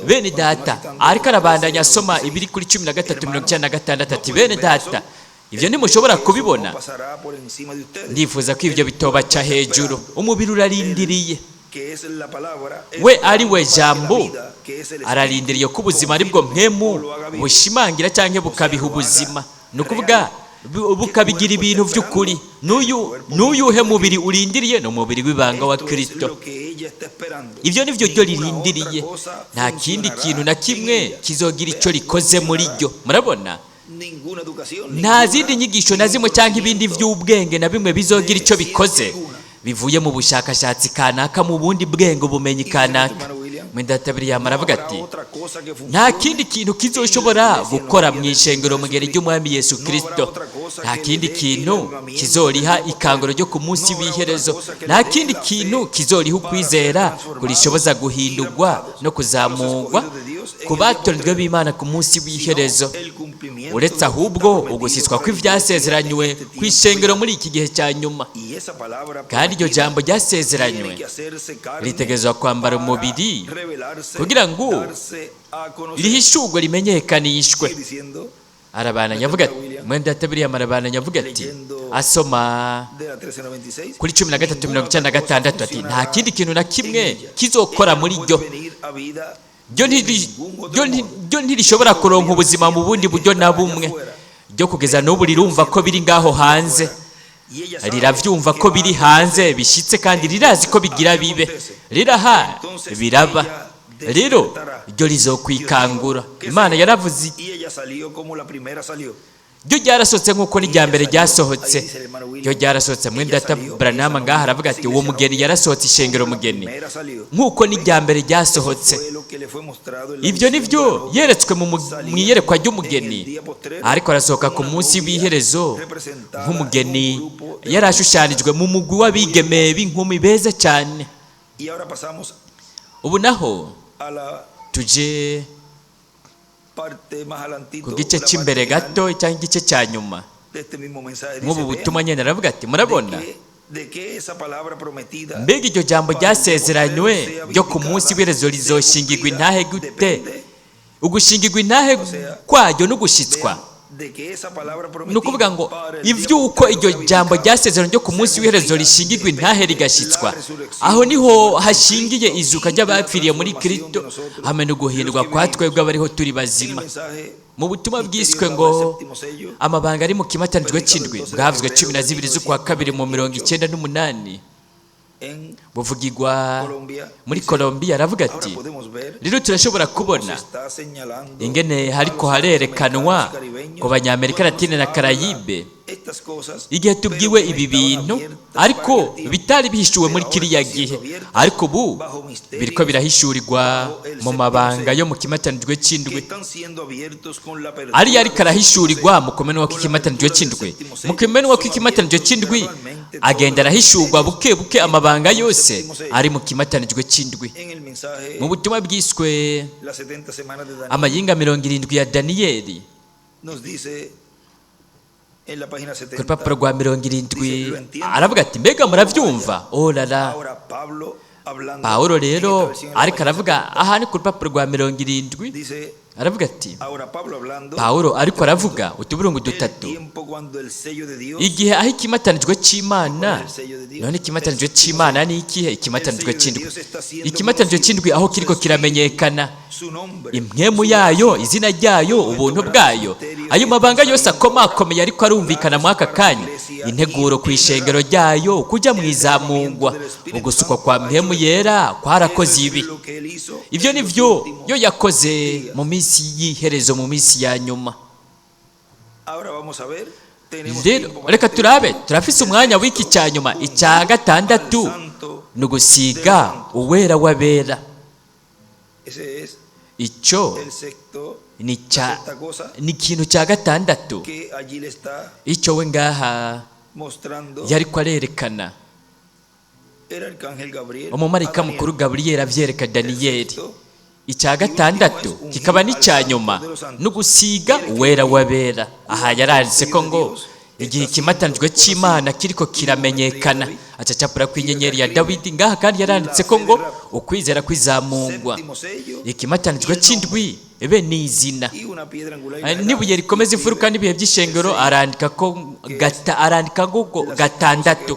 "Bene data." Ariko arabandanya asoma ibiri kuri 13:96, ati: "Bene data, ibyo ntimushobora kubibona. Ndifuza ko ibyo bitobaca hejuru. Umubiri urarindiriye. We ari we Jambo ararindiriye ko ubuzima ari bwo mpemu bushimangira cyangwa bukabiha ubuzima, ni ukuvuga bukabigira ibintu by'ukuri. N'uyuhe mubiri urindiriye? Ni umubiri w'ibanga wa Kristo. Ibyo ni byo ryo ririndiriye. Nta kindi kintu na kimwe kizogira icyo rikoze muri ryo. Murabona, nta zindi nyigisho na zimwe cyangwa ibindi by'ubwenge na bimwe bizogira icyo bikoze bivuye mu bushakashatsi kanaka, mu bundi bwenge, ubumenyi kanaka." Mwene William aravuga ati: "Nta kindi kintu kizoshobora gukora mu ishengero mugeri ry'Umwami Yesu Kristo, nta kindi kintu kizoriha ikanguro ryo ku munsi w'iherezo, nta kindi kintu kizoriha ukwizera kurishoboza guhindurwa no kuzamurwa ku batorijwe b'Imana ku munsi w'iherezo, uretse ahubwo ugushyitswa kw'ibyasezeranywe ku ishengero muri iki gihe cya nyuma. Kandi iryo jambo ryasezeranywe ritegerezwa kwambara umubiri kugira ngo rihishurwe, rimenyekanishwe." Arabandanya avuga ati, mwene data William arabandanya avuga ati, asoma kuri 13:96, ati: "Nta kindi kintu na kimwe kizokora muri ryo. Ryo ntirishobora kuronka ubuzima mu bundi buryo na bumwe. Ryo kugeza n'ubu rirumva ko biri ngaho hanze, rirabyumva ko biri hanze bishyitse, kandi rirazi ko bigira bibe. Riraha biraba." Rero ryo rizokwikangura. Imana yaravuze, ryo ryarasohotse nk'uko n'irya mbere ryasohotse. Ryo ryarasohotse. Mwene data Branham ngaha aravuga ati uwo mugeni yarasohotse, ishengero mugeni, nk'uko n'irya mbere ryasohotse. Ibyo ni byo yeretswe mu iyerekwa ry'umugeni, ariko arasohoka ku munsi w'iherezo nk'umugeni yari ashushanijwe mu mugwi w'abigeme b'inkumi beza cyane. Ubu naho tuje ku gice cy'imbere gato cyangwa igice cya nyuma nk'ubu butumwa nyine. Aravuga ati murabona, mbega iryo jambo ryasezeranywe ryo ku munsi w'iherezo rizoshingirwa intahe gute? Ugushingirwa intahe kwaryo no gushyitswa, ni ukuvuga ngo iby'uko iryo jambo ryasezerano ryo ku munsi w'iherezo rishingirwa intahe rigashyitswa, aho niho hashingiye izuka ry'abapfiriye muri Kristo hamwe no guhindurwa kwa twebwe abariho turi bazima. Mu butumwa bwiswe ngo amabanga ari mu kimatanijwe cy'indwi, bwavuzwe 12 z'ukwa kabiri mu 98, buvugirwa muri Colombia, aravuga ati rero turashobora kubona ingene hariko harerekanwa ku Banyamerika Latine na Karayibe igihe tubwiwe ibi bintu, ariko bitari bihishuwe muri kiriya gihe, ariko ubu biriko birahishurirwa mu mabanga yo mu kimatanijwe cy'indwi. Ariyo ariko arahishurirwa mu kumenwa kw'ikimatanijwe cy'indwi. Mu kumenwa kw'ikimatanijwe cy'indwi agenda arahishurwa buke buke amabanga yose ari mu kimatanijwe cy'indwi. Mu butumwa bwiswe amayinga 70 ya Daniyeli, ku rupapuro rwa 70, aravuga ati mbega murabyumva? Orara, Pawulo rero ariko aravuga aha ni ku rupapuro rwa 70, aravuga ati Pawulo ariko aravuga utuburungu dutatu, igihe aho ikimatanijwe cy'Imana. None ikimatanijwe cy'Imana ni ikihe? Ikimatanijwe cy'indwi. Ikimatanijwe cy'indwi aho kiriko kiramenyekana, impwemu yayo, izina ryayo, ubuntu bwayo, ayo mabanga yose akomakomeye ariko arumvikana muri aka kanya, integuro ku ishengero ryayo kujya mu izamungwa, ugusukwa kwa mpwemu yera kwarakoze ibi. Ibyo ni byo yo yakoze mu minsi y'iherezo, mu minsi ya nyuma. Rero reka turabe, turafise umwanya w'iki cya nyuma. Icya gatandatu ni ugusiga uwera w'abera. Icyo ni ikintu cya gatandatu, icyo we ngaha yariko arerekana umumarayika mukuru Gaburiyeli abyereka Daniyeli. Icya gatandatu kikaba n'icya nyuma no gusiga uwera w'abera. Aha yaranditse ko ngo igihe ikimatanijwe cy'Imana kiriko kiramenyekana, acacapura ku inyenyeri ya Dawidi. Ngaha kandi yaranditse ko ngo ukwizera kwizamungwa, ikimatanijwe cy'indwi ebe ni izina n'ibuye rikomeza imfuruka n'ibihe by'ishengero. Arandika ko arandika ngo gatandatu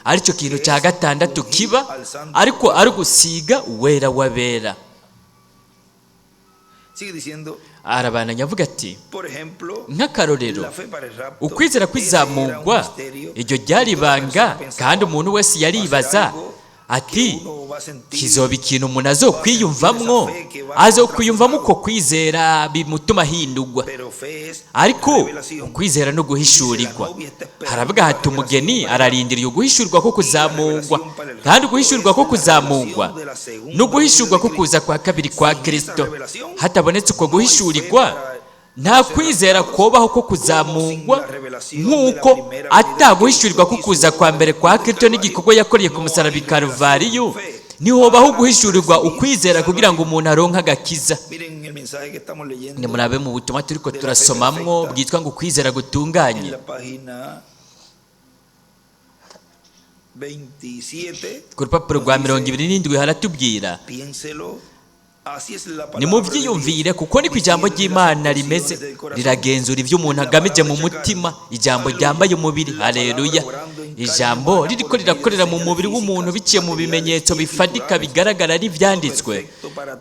aricyo kintu cya gatandatu kiba, ariko ari ugusiga uwera w'abera. Arabananya avuga ati nk'akarorero ukwizera kwizamugwa, iryo ryari ibanga, kandi umuntu wese yaribaza ati kizoba ikintu umuntu azokwiyumvamwo, azokwiyumvamo uko kwizera bimutuma ahindurwa. Ariko ukwizera no guhishurirwa, haravuga hati umugeni ararindiriye uguhishurwa ko kuzamugwa, kandi uguhishurwa ko kuzamugwa no guhishurwa ko kuza kwa kabiri kwa Kristo. Hatabonetse uko guhishurirwa, nta kwizera kubaho ko kuzamugwa, nk'uko ataguhishurirwa ko kuza kwa mbere kwa Kristo n'igikorwa yakoreye ku musaraba i Karuvariyo, ntihobaho guhishurirwa ukwizera kugira ngo umuntu aronke agakiza. Nimurabe mu butumwa turiko turasomamwo bwitwa ngo ukwizera gutunganye, ku rupapuro rwa 27 haratubwira nimubyiyumvire, kuko niko ijambo ry'Imana rimeze, riragenzura ibyo umuntu agamije mu mutima. Ijambo ryambaye umubiri, haleluya! Ijambo ririko rirakorera mu mubiri w'umuntu biciye mu bimenyetso bifatika bigaragara n'ibyanditswe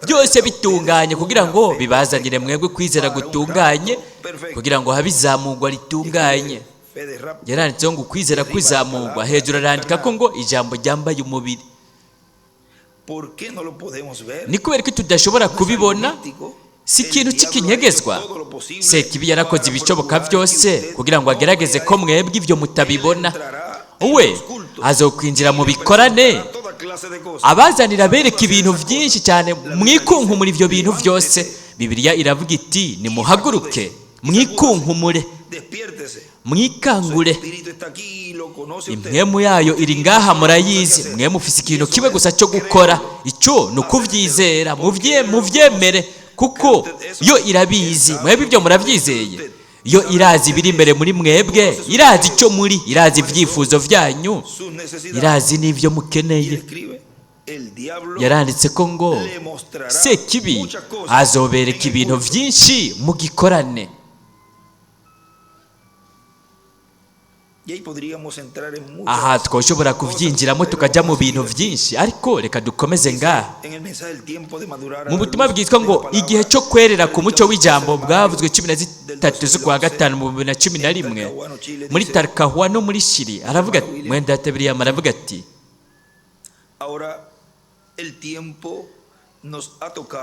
byose bitunganye, kugira ngo bibazanire mwebwe kwizera gutunganye, kugira ngo habe izamugwa ritunganye. Yaranditseho ngo ukwizera kwizamugwa, hejuru arandika ko ngo ijambo ryambaye umubiri. Ni kubera ko tudashobora kubibona. Si ikintu cy'ikinyegezwa. Sekibi yarakoze ibishoboka byose kugira ngo agerageze ko mwebwe ibyo mutabibona. We azokwinjira mu bikorane, abazanira abereka ibintu byinshi cyane, mwikunkumure ibyo bintu byose. Bibiliya iravuga iti: "Nimuhaguruke, mwikunkumure, mwikangure." Impwemu yayo iri ngaha, murayizi. Mwe mufise ikintu kimwe gusa cyo gukora, icyo ni ukubyizera, muvyemere, kuko yo irabizi. Mwebwe ibyo murabyizeye? Yo irazi ibiri imbere muri mwebwe, irazi icyo muri, irazi ibyifuzo byanyu, irazi n'ibyo mukeneye. Yaranditse ko ngo Sekibi azobereka ibintu byinshi mu gikorane. Aha twashobora kubyinjiramo tukajya mu bintu byinshi, ariko reka dukomeze ngaha. Mu butumwa bwitwa ngo "Igihe cyo kwerera ku mucyo w'ijambo", bwavuzwe 13 z'ukwa gatanu mu 2011 muri Talcahuano no muri Shiri, aravuga ati, mwene data William aravuga ati: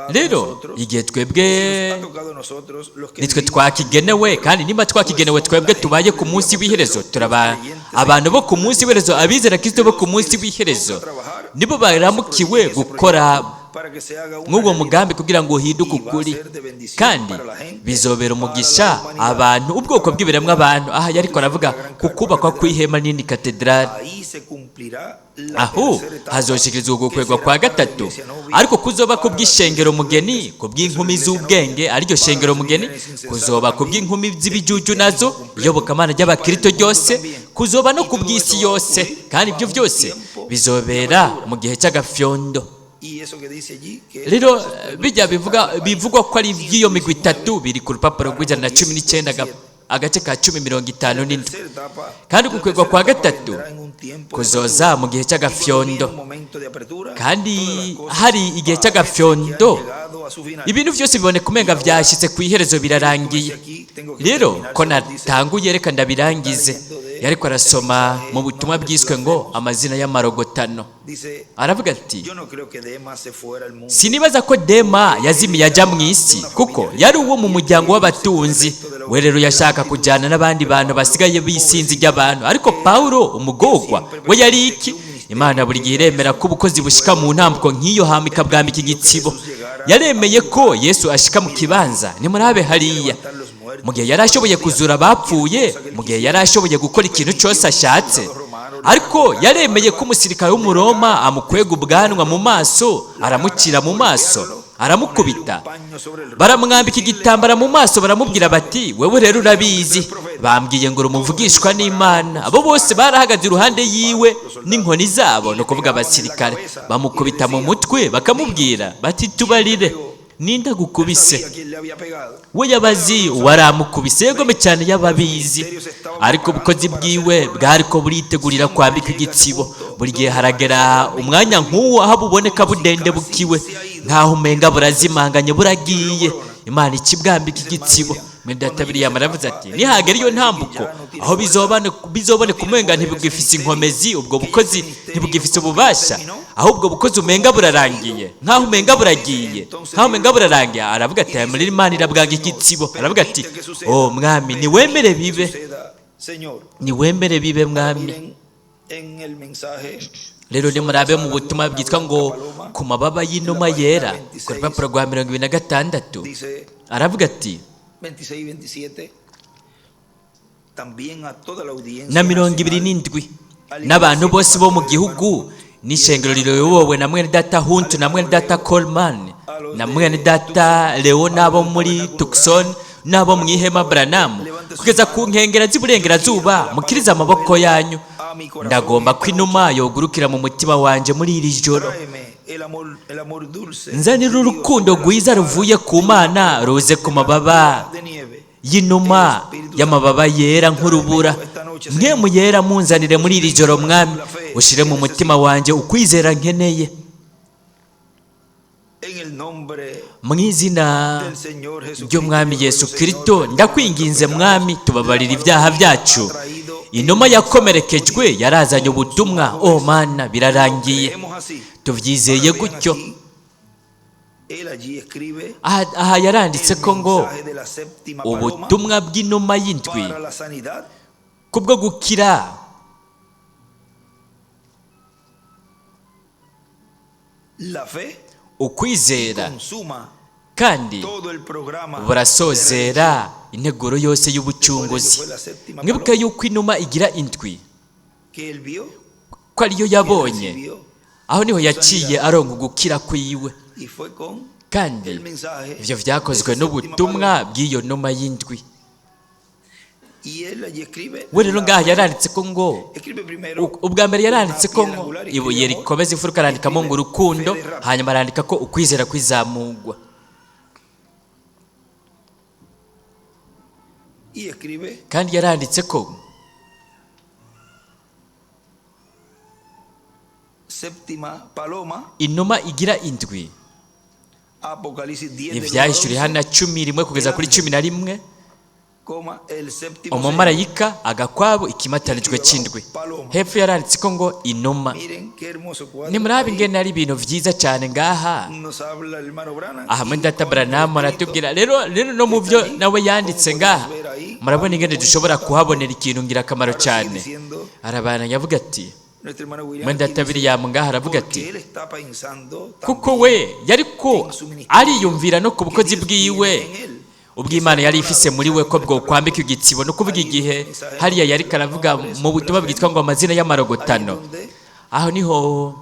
"Rero igihe twebwe nitwe twakigenewe, kandi niba twakigenewe twebwe tubaye ku munsi w'iherezo, turaba abantu bo ku munsi w'iherezo. Abizera Kristo bo ku munsi w'iherezo nibo baramukiwe gukora nk'uwo mugambi kugira ngo uhinduke ukuri, kandi bizobera umugisha abantu, ubwoko bw'ibiremwa abantu." Aha yariko aravuga ku kubakwa kw'ihema nini, katedrali. Aho hazoshikirizwa ugukwegwa kwa gatatu, ariko kuzoba ku bw'ishengero mugeni, ku bw'inkumi z'ubwenge, ariryo shengero mugeni, kuzoba ku bw'inkumi z'ibijuju nazo, iyobokamana ry'abakirito ryose, kuzoba no ku bw'isi yose, kandi ibyo byose bizobera mu gihe cy'agafyondo. Rero bijya bivuga, bivugwa ko ari iby'iyo migwi itatu, biri ku rupapuro rw'119, agace ka 10:57. Kandi ugukwegwa kwa gatatu kuzoza mu gihe cy'agafyondo, kandi hari igihe cy'agafyondo ibintu byose biboneka umenga byashyitse ku iherezo, birarangiye. Rero ko natanguye, reka ndabirangize. Yariko arasoma mu butumwa bwiswe ngo "Amazina y'amarogotano". Aravuga ati: "Sinibaza ko Dema yazimiye ajya mu isi, kuko yari uwo mu muryango w'abatunzi. We rero yashaka kujyana n'abandi bantu basigaye b'isinzi ry'abantu. Ariko Pawulo umugogwa we yari iki? Imana buri gihe iremera ko ubukozi bushika mu ntambiko nk'iyo, hama ikabwambika igitsibo. Yaremeye ko Yesu ashika mu kibanza. Nimurabe hariya, mu gihe yari ashoboye kuzura abapfuye, mu gihe yari ashoboye gukora ikintu cyose ashatse, ariko yaremeye ko umusirikare w'Umuroma amukwega ubwanwa mu maso, aramucira mu maso, aramukubita, baramwambika igitambara mu maso, baramubwira bati: 'Wewe rero urabizi, bambwiye ngo urumuvugishwa n'Imana.' Abo bose barahagaze iruhande yiwe n'inkoni zabo, ni ukuvuga abasirikare, bamukubita mu mutwe, bakamubwira bati: 'Tubarire, ninde agukubise?' We yabazi uwaramukubise, yegome cyane, yababizi. Ariko ubukozi bwiwe bwari ko buritegurira kwambika igitsibo. Buri gihe haragera umwanya nk'uwo aho buboneka budende bukiwe, nk'aho umenga burazimanganye, buragiye, Imana ikibwambika igitsibo." Mwene data William aravuze ati: "Nihagera iyo ntambuko aho bizoboneka umenga ntibugifise inkomezi, ubwo bukozi ntibugifise ububasha, ahubwo bukozi umenga burarangiye, nk'aho umenga buragiye, nk'aho umenga burarangiye." Aravuga ati: "Muri Imana irabwanga igitsibo." Aravuga ati: "Oh Mwami, niwemere bibe, niwemere bibe, Mwami." Rero nimurabe mu butumwa bwitwa ngo "Ku mababa y'inuma yera", ku rupapuro rwa 26, aravuga ati, 26 y 27, también a toda la audiencia na 27: "N'abantu bose bo mu gihugu n'ishengero riyobowe na mwene data Huntu na mwene data Coleman na mwene data Leo n'abo muri Tucson n'abo mu ihema Branham kugeza ku nkengera z'iburengerazuba, mukirize amaboko yanyu. Ndagomba ko inuma yogurukira mu mutima wanje muri iri joro. Tráeme el amor dulce Nzanira urukundo rwiza ruvuye ku Mana, ruze ku mababa de nieve y'inuma y'amababa yera nk'urubura. Mwe muyera, munzanire muri iri joro, Mwami. Ushyire mu mutima wanjye ukwizera nkeneye." En el nombre Mu izina del Señor Jesucristo, ry'Umwami Yesu Kirisito, ndakwinginze Mwami, tubabarira ibyaha byacu. Inuma yakomerekejwe yarazanye ubutumwa. O Mana, birarangiye. Creemos así. Tubyizeye Ahora vean gutyo. aquí, él allí escribe Aha yaranditse el ko ngo mensaje de la séptima paloma ubutumwa bw'inuma y'indwi para la sanidad kubwo gukira la fe ukwizera consuma kandi todo el programa burasozera integuro yose y'ubucunguzi. Mwibuke yuko inuma igira indwi que él vio, ko ariyo que él yabonye, recibió, aho niho yaciye aronka ugukira kwiwe, y fue con kandi el mensaje ivyo vyakozwe de esa séptima n'ubutumwa paloma. bw'iyo numa y'indwi. Y él allí escribe We rero la ngaha fe. yaranditse ko ngo Escribe primero ubwa mbere yaranditse una ko piedra ngo angular, escribe ibuye amor, rikomeza imfuruka, arandikamo ngo escribe urukundo, fe de rápido. hanyuma arandika ko ukwizera kwizamugwa, Y escribe kandi yaranditse ko séptima paloma, inuma igira indwi, Apocalipsis 10 del 1 al ivyahishuriye 11, hana 11 kugeza kuri 11, coma el séptimo sello. umumarayika agakwabu ikimatanijwe c'indwi. Hepfo yaranditse ko ngo inuma. Miren qué hermoso cuadro. Nimurabe Ahí ingene ari ibintu vyiza cane ngaha. nos habla el hermano Branham. Aha y muri data con el Branham escrito aratubwira rero no mu byo nawe yanditse ngaha, murabona ingene dushobora kuhabonera ikintu ngirakamaro ahora sigue cyane. diciendo Arabananya avuga ati nuestro hermano William mwene aquí data dice, William ngaha aravuga porque ati él está pensando kuko también we yariko ariyumvira no ku que bukozi Dios bwiwe tiene en él, ubw'Imana yari ifise muri we ko bwokwambika igitsibo, no kuvuga igihe hariya yariko aravuga mu butumwa bwitwa ngo amazina ahí y'amarogotano. donde Aho niho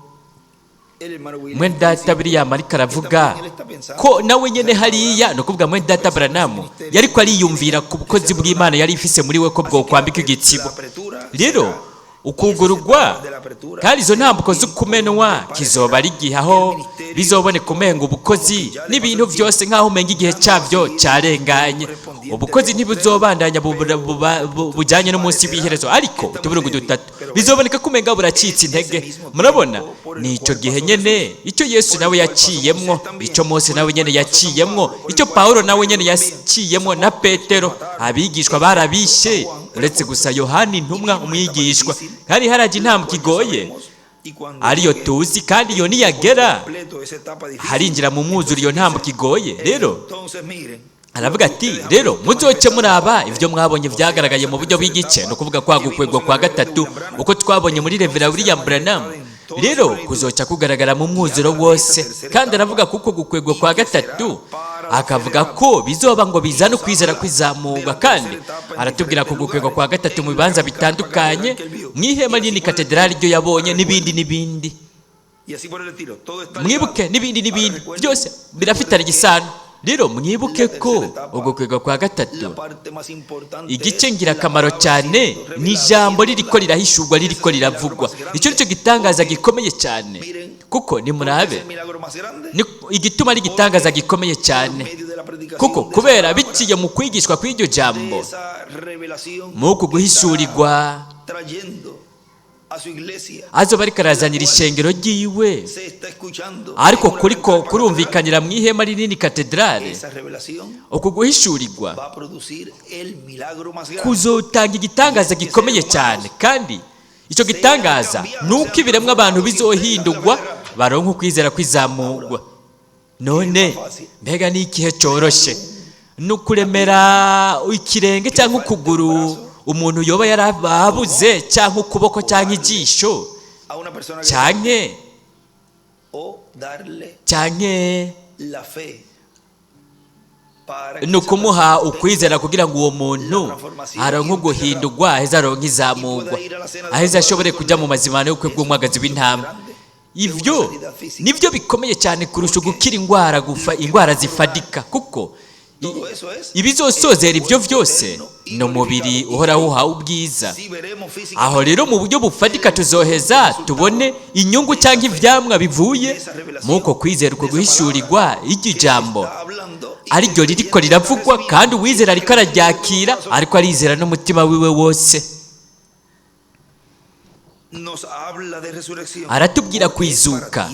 el hermano William mwene está data diciendo William ariko que aravuga también él está pensando ko nawe nyene hariya, ni ukuvuga mwene data Branham yariko ariyumvira ku bukozi bw'Imana yari ifise muri we ko Así que bwokwambika la igitsibo. apertura Rero será ukugurugwa kandi izo ntambuko z'ukumenwa kizoba ari igihe aho bizoboneka umenga ubukozi n'ibintu byose nk'aho umenga igihe cyabyo cyarenganye. Ubukozi ntibuzobandanya bujyanye n'umunsi w'iherezo, ariko utuburungu dutatu bizoboneka ko umenga buracitse intege. Murabona, ni icyo gihe nyene icyo Yesu nawe yaciyemwo, icyo Mose nawe nyene yaciyemwo, icyo Pawulo nawe nyene yaciyemwo na Petero. Abigishwa barabishe uretse gusa Yohani intumwa umwigishwa. Hari haraje intambwe igoye ariyo tuzi, kandi iyo niyagera harinjira mu mwuzuro iyo ntambwe igoye. Rero aravuga ati rero muzoce muraba ibyo mwabonye byagaragaye mu buryo bw'igice, ni ukuvuga kwa gukwegwa kwa gatatu uko twabonye muri Revera William Branham, rero kuzoca kugaragara mu mwuzuro wose. Kandi aravuga kuko gukwegwa kwa gatatu, akavuga ko bizoba ngo bizane ukwizera kwizamurwa, kandi aratubwira ko gukwegwa kwa gatatu mu bibanza bitandukanye mu ihema nini katedrali ryo yabonye n'ibindi n'ibindi. Mwibuke n'ibindi n'ibindi byose birafitanye igisano. Rero mwibuke ko ugukwega kwa gatatu igice ngirakamaro cyane ni ijambo ririko rirahishurwa, ririko riravugwa. Icyo nicyo gitangaza gikomeye cyane, kuko nimurabe igituma ari igitangaza gikomeye cyane, kuko kubera biciye mu kwigishwa kw'iryo jambo, mu uku guhishurirwa azoba ariko arazanira ishengero ryiwe, ariko kuriko kurumvikanira mu ihema rinini katedrale, uku guhishurirwa kuzotanga igitangaza gikomeye cyane. Kandi icyo gitangaza ni uko ibiremwa abantu bizohindurwa baronka ukwizera kwizamurwa. None mbega ni ikihe cyoroshe, ni ukuremera ikirenge cyangwa ukuguru umuntu yoba yarababuze, cyangwa ukuboko cyangwa ijisho, cyanke ni ukumuha ukwizera kugira ngo uwo muntu aronke uguhindurwa, aheze aronke izamurwa, aheze ashobore kujya mu mazimano y'ubukwe bw'umwagazi w'intama. Ibyo nibyo bikomeye cyane kurusha ugukira indwara, gufa indwara zifadika, kuko ibizosozera ibyo byose ni umubiri uhoraho uhawe ubwiza. Aho rero mu buryo bufatika tuzoheza tubone inyungu cyangwa ibyamwa bivuye muri uko kwizera, uko guhishurirwa iryo jambo ariryo ririko riravugwa, kandi uwizera ariko araryakira, ariko arizera n'umutima wiwe wose. Aratubwira kwizuka,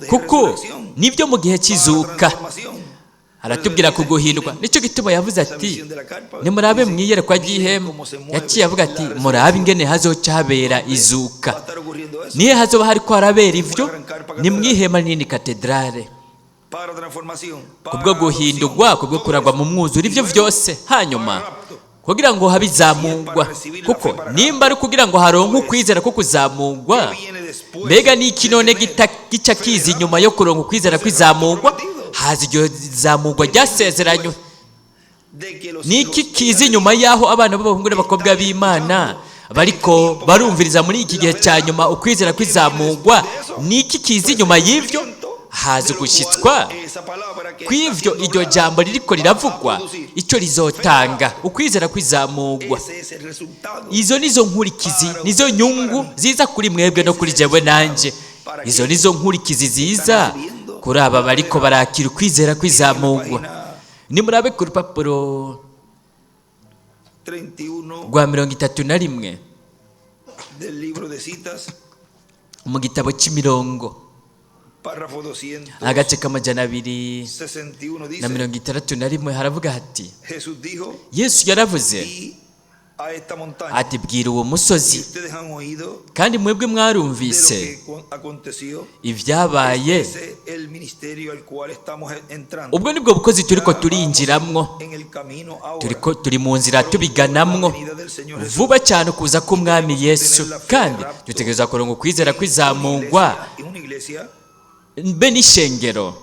kuko nibyo mu gihe cy'izuka Aratubwira kuguhindurwa. Nicyo gituma yavuze ati: "Nimurabe mu iyerekwa ry'ihema." Yaciye avuga ati: "Murabe ingene hazoca habera izuka." Niyo hazoba hariko harabera ivyo? Ni mu ihema nini, katedrale, kubwo guhindurwa, kubwo kuragwa mu mwuzure, ivyo vyose. Hanyuma kugira ngo habe izamugwa, kuko nimba ari kugira ngo haronke ukwizera ko kuzamugwa, mbega ni iki none gica kiza inyuma yo kuronka ukwizera kw'izamugwa? Haza iryo zamugwa ryasezeranywe. Ni iki kiza inyuma y'aho abana b'abahungu n'abakobwa b'Imana bariko barumviriza muri iki gihe cya nyuma ukwizera kw'izamugwa? Ni iki kiza inyuma y'ivyo? Haza ugushyitswa kw'ivyo iryo jambo ririko riravugwa icyo rizotanga, ukwizera kw'izamugwa. Izo nizo nkurikizi, nizo nyungu ziza kuri mwebwe no kuri jewe nanje. Izo nizo nkurikizi ziza kuri aba bariko barakira ukwizera kw'izamugwa. Nimurabe ku rupapuro rwa 31 mu gitabo cy'imirongo, agace k'261, haravuga hati: "Yesu yaravuze ati: 'Bwira uwo musozi.'" Kandi mwebwe mwarumvise ibyabaye. Ubwo nibwo bukozi turiko turinjiramwo, turiko turi mu nzira tubiganamwo vuba cyane ukuza k'Umwami Yesu. Kandi dutegereza kuronga ukwizera kw'izamugwa mbe n'ishengero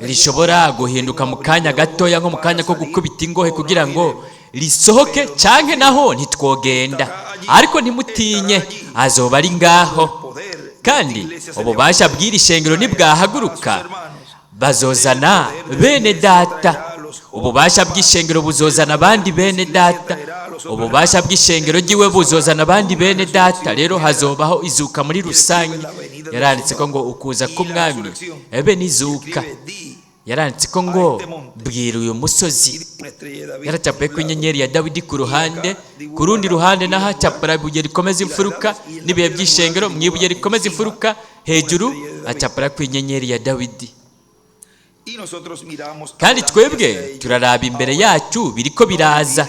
rishobora guhinduka mu kanya gatoya, nko mu kanya ko gukubita ingohe, kugira ngo risohoke canke naho ntitwogenda. Ariko ntimutinye, azoba ari ngaho. Kandi ububasha bw'iri shengero nibwahaguruka, bazozana bene data. Ububasha bw'ishengero buzozana abandi bene data. Ububasha bw'ishengero ry'iwe buzozana abandi bene data. Rero hazobaho izuka muri rusange. Yaranditse ko ngo ukuza k'Umwami ebe n'izuka. Yaranditse ko ngo: "Bwira uyu musozi." Yaracapuye ko inyenyeri ya Dawidi ku ruhande, ku rundi ruhande naho acapura ibuye rikomeza imfuruka n'ibihe by'ishengero. Mu ibuye rikomeza imfuruka hejuru acapura ku inyenyeri ya Dawidi. Kandi twebwe turaraba imbere yacu, biriko biraza.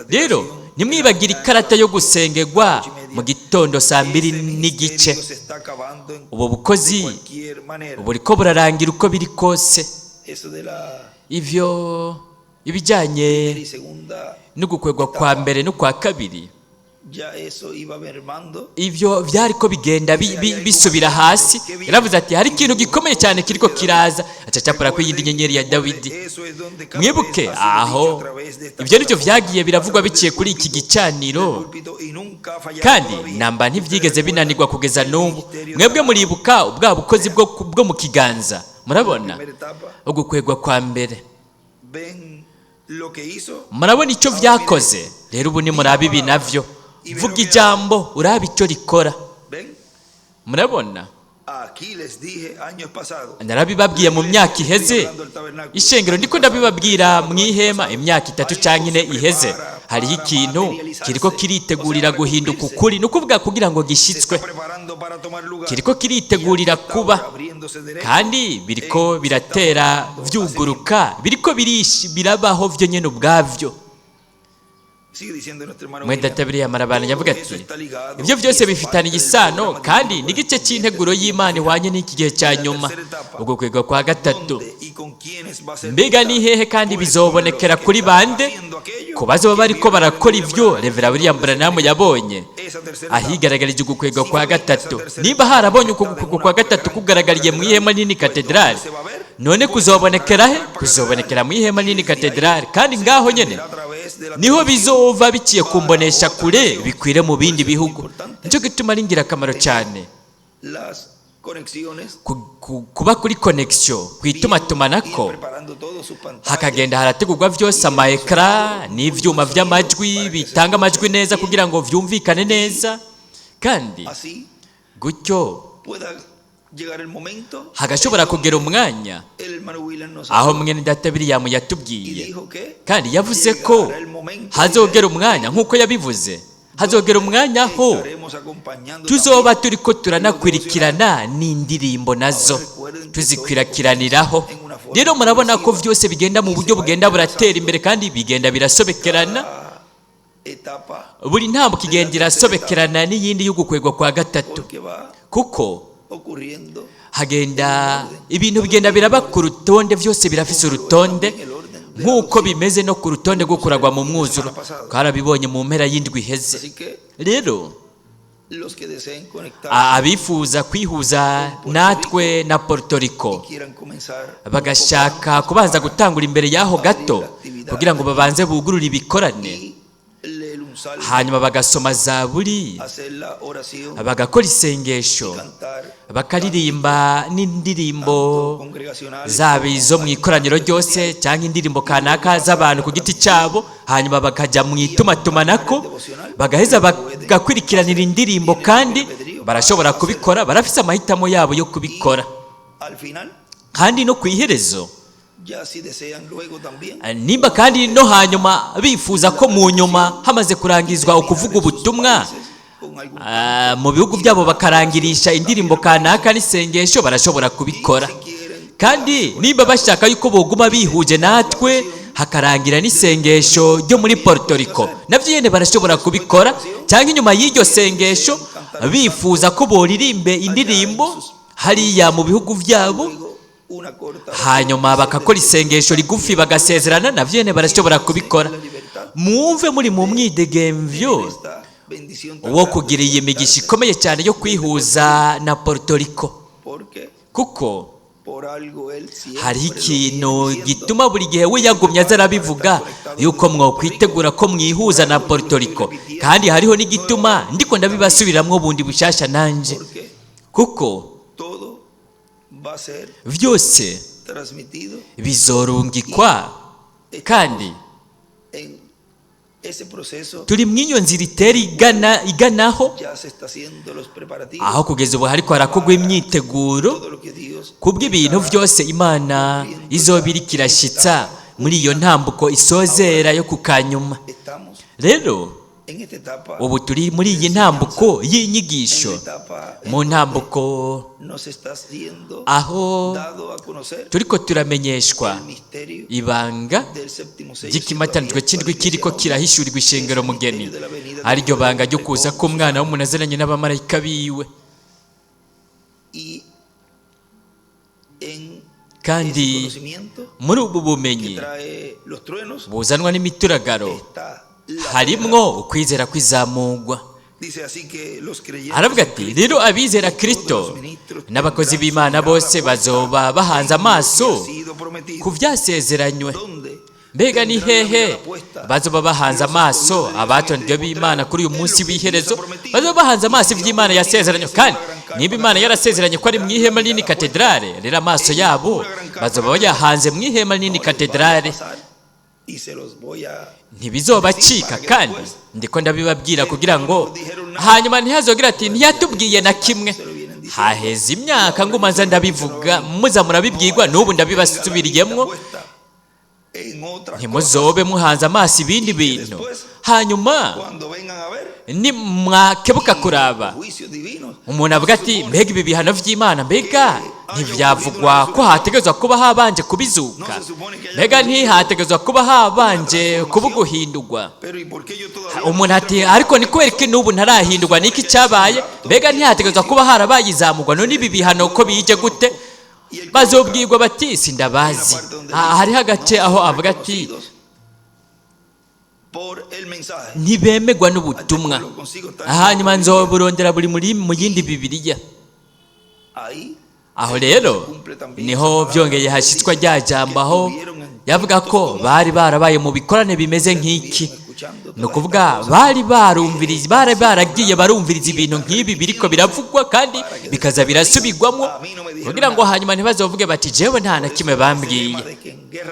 Rero ntimwibagire ikarata yo gusengerwa mu gitondo saa 2:30. Ubu bukozi buriko burarangira uko biri kose. Ivyo ibijyanye n'ugukwegwa kwa mbere n'ukwa kabiri, ibyo byari ko bigenda bisubira hasi. Yaravuze ati: "Hari ikintu gikomeye cyane kiriko kiraza." Acacapura ko iyindi nyenyeri ya Dawidi. Mwibuke aho ibyo nibyo byagiye biravugwa biciye kuri iki gicaniro, kandi namba ntibyigeze binanirwa kugeza n'ubu. Mwebwe muribuka bwa bukozi bwo mu kiganza. Murabona ugukwegwa kwa mbere, murabona icyo byakoze. Rero ubu ni murabe ibi navyo. Vuga ijambo, urabe icyo rikora. Murabona, narabibabwiye mu myaka iheze, ishengero, ndiko ndabibabwira mu ihema imyaka 3 cyangwa 4 iheze. Hariho ikintu kiriko kiritegurira guhinduka ukuri, ni ukuvuga kugira ngo gishyitswe. Kiriko kiritegurira kuba, kandi biriko biratera vyuguruka, biriko birabaho vyo nyene ubwavyo. Mwene William arabandanya avuga ati: "Ibyo byose bifitanye isano kandi n'igice cy'integuro y'Imana ihwanye n'iki gihe cya nyuma." Ubwo kwigwa kwa gatatu, mbega ni hehe kandi bizobonekera kuri bande? Ku bazoba bariko barakora ibyo Revera William Branham yabonye ahigaragarije ugukwegwa kwa gatatu. Niba harabonye uko gukwegwa kwa gatatu kugaragariye mu ihema nini katedrali, none kuzobonekera he? Kuzobonekera mu ihema nini katedrali, kandi ngaho nyene niho bizova biciye kumbonesha kure bikwire mu bindi bihugu. Nicyo gituma ari ingirakamaro cyane kuba kuri connection ku itumatumanako, hakagenda harategurwa byose, ama écran n'ivyuma vy'amajwi bitanga amajwi neza kugira ngo vyumvikane neza, kandi gutyo hagashobora kugera umwanya aho mwene data William yatubwiye, kandi yavuze ko hazogera umwanya, nk'uko yabivuze, hazogera umwanya aho tuzoba turiko turanakurikirana n'indirimbo nazo. tuzikwirakiraniraniraho. Rero murabona ko byose bigenda mu buryo bugenda buratera imbere kandi bigenda birasobekerana. Etapa Buri ntambuko igenda irasobekerana n'iyindi y'ugukwegwa kwa gatatu, porque va kuko ocurriendo hagenda ibintu bigenda biraba ku rutonde. Byose birafise urutonde, nk'uko bimeze no ku rutonde rwo kuragwa mu mwuzuro. Twarabibonye mu mpera y'indwi iheze. Así que Rero los que deseen conectar abifuza kwihuza natwe na Puerto Rico, quieran comenzar bagashaka kubanza gutangura imbere y'aho gato kugira ngo babanze bugurure ibikorane, y leer un salmo, hanyuma bagasoma zaburi, hacer la oración, bagakora isengesho, cantar bakaririmba n'indirimbo, congregacionales, zaba izo mu ikoraniro ryose cyangwa indirimbo kanaka z'abantu ku giti cyabo, hanyuma bakajya mu itumatumanako, bagaheza bagakurikiranira indirimbo. Kandi barashobora kubikora, barafise amahitamo yabo yo kubikora. Al final, Kandi no ku iherezo, ya si desean luego también nimba kandi no hanyuma bifuza ko mu nyuma hamaze kurangizwa ukuvuga ubutumwa con algún mu bihugu byabo, bakarangirisha indirimbo kanaka n'isengesho, barashobora kubikora. Kandi nimba bashaka yuko boguma bihuje natwe hakarangira n'isengesho ryo muri Puerto Rico, nabyo nyine barashobora kubikora. Cyangwa inyuma y'iryo sengesho bifuza ko boririmbe indirimbo hariya mu bihugu byabo, luego una corta hanyuma bagakora isengesho rigufi bagasezerana, nabyo nyine barashobora kubikora. Mwumve muri mu mwidegemvyo esta bendición tan wo grande kugira iyi migisha ikomeye cyane yo kwihuza na Puerto Rico, porque kuko por algo él siempre hariho lo ikintu viene diciendo. gituma buri gihe we yagumye aza arabivuga yuko mwokwitegura ko mwihuza na Puerto Rico. Kandi hariho n'igituma ndiko ndabibasubiramwo bundi bushasha nanje, Porque kuko todo va a ser vyose transmitido bizorungikwa, kandi en ese proceso. Turi mw'iyo nzira itera igana iganaho, Ya se está haciendo los preparativos aho kugeza ubu hariko harakorwa imyiteguro todo lo que Dios kubw'ibintu byose Imana izoba iriko irashitsa muri iyo ntambuko isozera yo ku kanyuma. Estamos Rero en esta etapa, ubu turi muri iyi ntambuko en y'inyigisho, la etapa en mu ntambuko nos está siendo aho dado a conocer turiko turamenyeshwa el misterio ibanga del séptimo sello ry'ikimatanijwe cy'indwi kiriko kirahishurirwa ishengero mugeni, ariryo banga ryo kuza k'umwana w'umuntu azananye n'abamarayika biwe. Y en Kandi ese conocimiento muri ubu que bumenyi trae los truenos buzanwa n'imituragaro está la harimwo ukwizera kwizamugwa. Dice así que los creyentes Aravuga en ati Cristo rero abizera y todos Kristo los ministros n'abakozi tendrán b'Imana su mirada bose puesta bazoba bahanze en lo que amaso ha sido prometido. ku byasezeranywe. ¿Dónde Mbega ni tendrán la hehe mirada puesta bazoba bahanze los amaso escogidos de Dios en abatonijwe este b'Imana kuri uyu postrero? munsi En lo que Dios w'iherezo ha prometido. bazoba bahanze amaso Y si iby'Imana Dios ha prometido yasezeranye. que es Kandi una gran carpa niba Imana yarasezeranye ko ari mu ihema rinini katedrale, rero amaso yabo bazoba bayahanze mu ihema rinini no les vaya a katedrale. pasar, y se los voy a Ntibizobacika, kandi ndiko ndabibabwira kugira ngo hanyuma ntihazogira ati ntiyatubwiye na kimwe. Haheze imyaka ngumaza ndabivuga, muza murabibwirwa, n'ubu ndabibasubiriyemwo. puesta en otras cosas. Ntimuzobe muhanze amaso ibindi bintu, hanyuma Cuando vengan a ver nimwakebuka kuraba, juicios divinos, umuntu avuga ati mbega ibi bihano by'Imana, mbega ntibyavugwa ko hategerezwa kuba habanje kubizuka, mbega ntihategerezwa kuba habanje kuba uguhindurwa? Pero ¿y por qué yo todavía Umuntu ati ariko ni kubera ko n'ubu ntarahindurwa? Niki cyabaye? Mbega ntihategerezwa kuba harabaye izamurwa? None ibi bihano ko bije gute? Bazobwirwa bati sindabazi. Ah, hariho agace aho avuga ati por el mensaje? ntibemegwa n'ubutumwa. Lo consigo está Hanyuma nzoburondera buri muri mu yindi Bibiliya. Ahí Aho rero niho byongeye hashyitswa rya jambo aho yavuga ko bari barabaye mu bikorane bimeze nk'iki, ni ukuvuga bari barumviriza, bari baragiye barumviriza ibintu nk'ibi biriko biravugwa kandi bikaza birasubirwamo, kugira ngo hanyuma ntibazovuge bati jewe nta na kimwe bambwiye.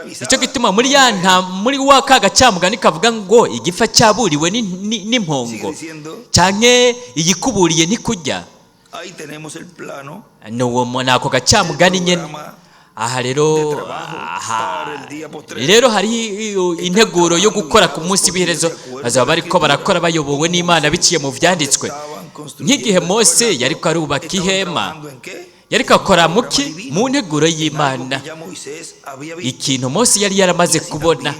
Nicyo gituma muri ya nta muri wa ka gacamugani kavuga ngo igifa cyaburiwe n'impongo Sigue diciendo, canke igikuburiye ntikurya. ahí tenemos el plano Ni uwo ni ako gacamugani nyene. Aha rero, aha rero hari integuro yo gukora ku munsi w'iherezo. Bazaba bariko barakora bayobowe n'Imana biciye mu vyanditswe, Estaban construyendo nk'igihe el Mose tabernáculo. yariko arubaka Estaban ihema. trabajando en qué? Yariko akora muki mu nteguro y'Imana, ikintu Mose yari yaramaze kubona.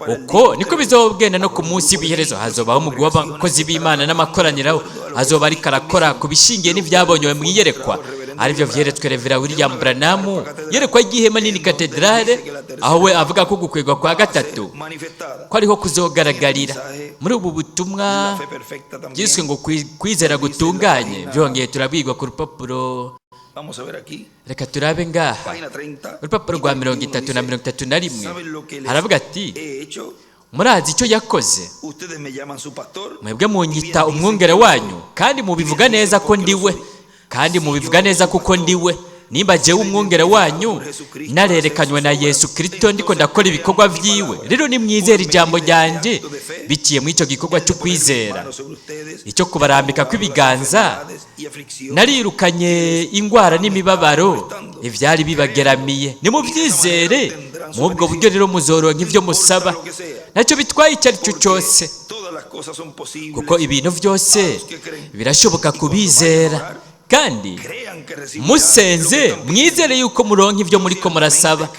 Uko niko bizogenda no ku munsi w'iherezo. Hazobaho umugwi w'abakozi b'Imana n'amakoraniro azoba ariko arakora ku bishingiye n'ivyabonywe mu iyerekwa, arivyo vyeretswe Revera William Branham, yerekwa ry'ihema nini katedrale, aho we avuga ko gukwegwa kwa gatatu ko ariho kuzogaragarira muri ubu butumwa byiswe ngo kwizera gutunganye. Byongeye turabwirwa ku rupapuro, reka turabe ngaha, urupapuro rwa 30 na 31, haravuga ati: "Murazi icyo yakoze? Mwebwe munyita umwungere wanyu, kandi mubivuga neza ko ndiwe, kandi mubivuga neza kuko ndiwe. Nimba jewe umwungere wanyu narerekanywe na Yesu Kristo ndiko ndakora ibikorwa vyiwe, rero nimwizere ijambo ryanjye biciye muri icyo gikorwa cyo kwizera, icyo kubarambika kw'ibiganza. Narirukanye ingwara n'imibabaro ivyari bibageramiye. Nimuvyizere muri ubwo buryo, rero muzoronka ivyo musaba, ntacyo bitwaye icyo ari cyo cyose, kuko ibintu byose birashoboka kubizera. Kandi musenze, mwizere yuko muronka ibyo muriko murasaba.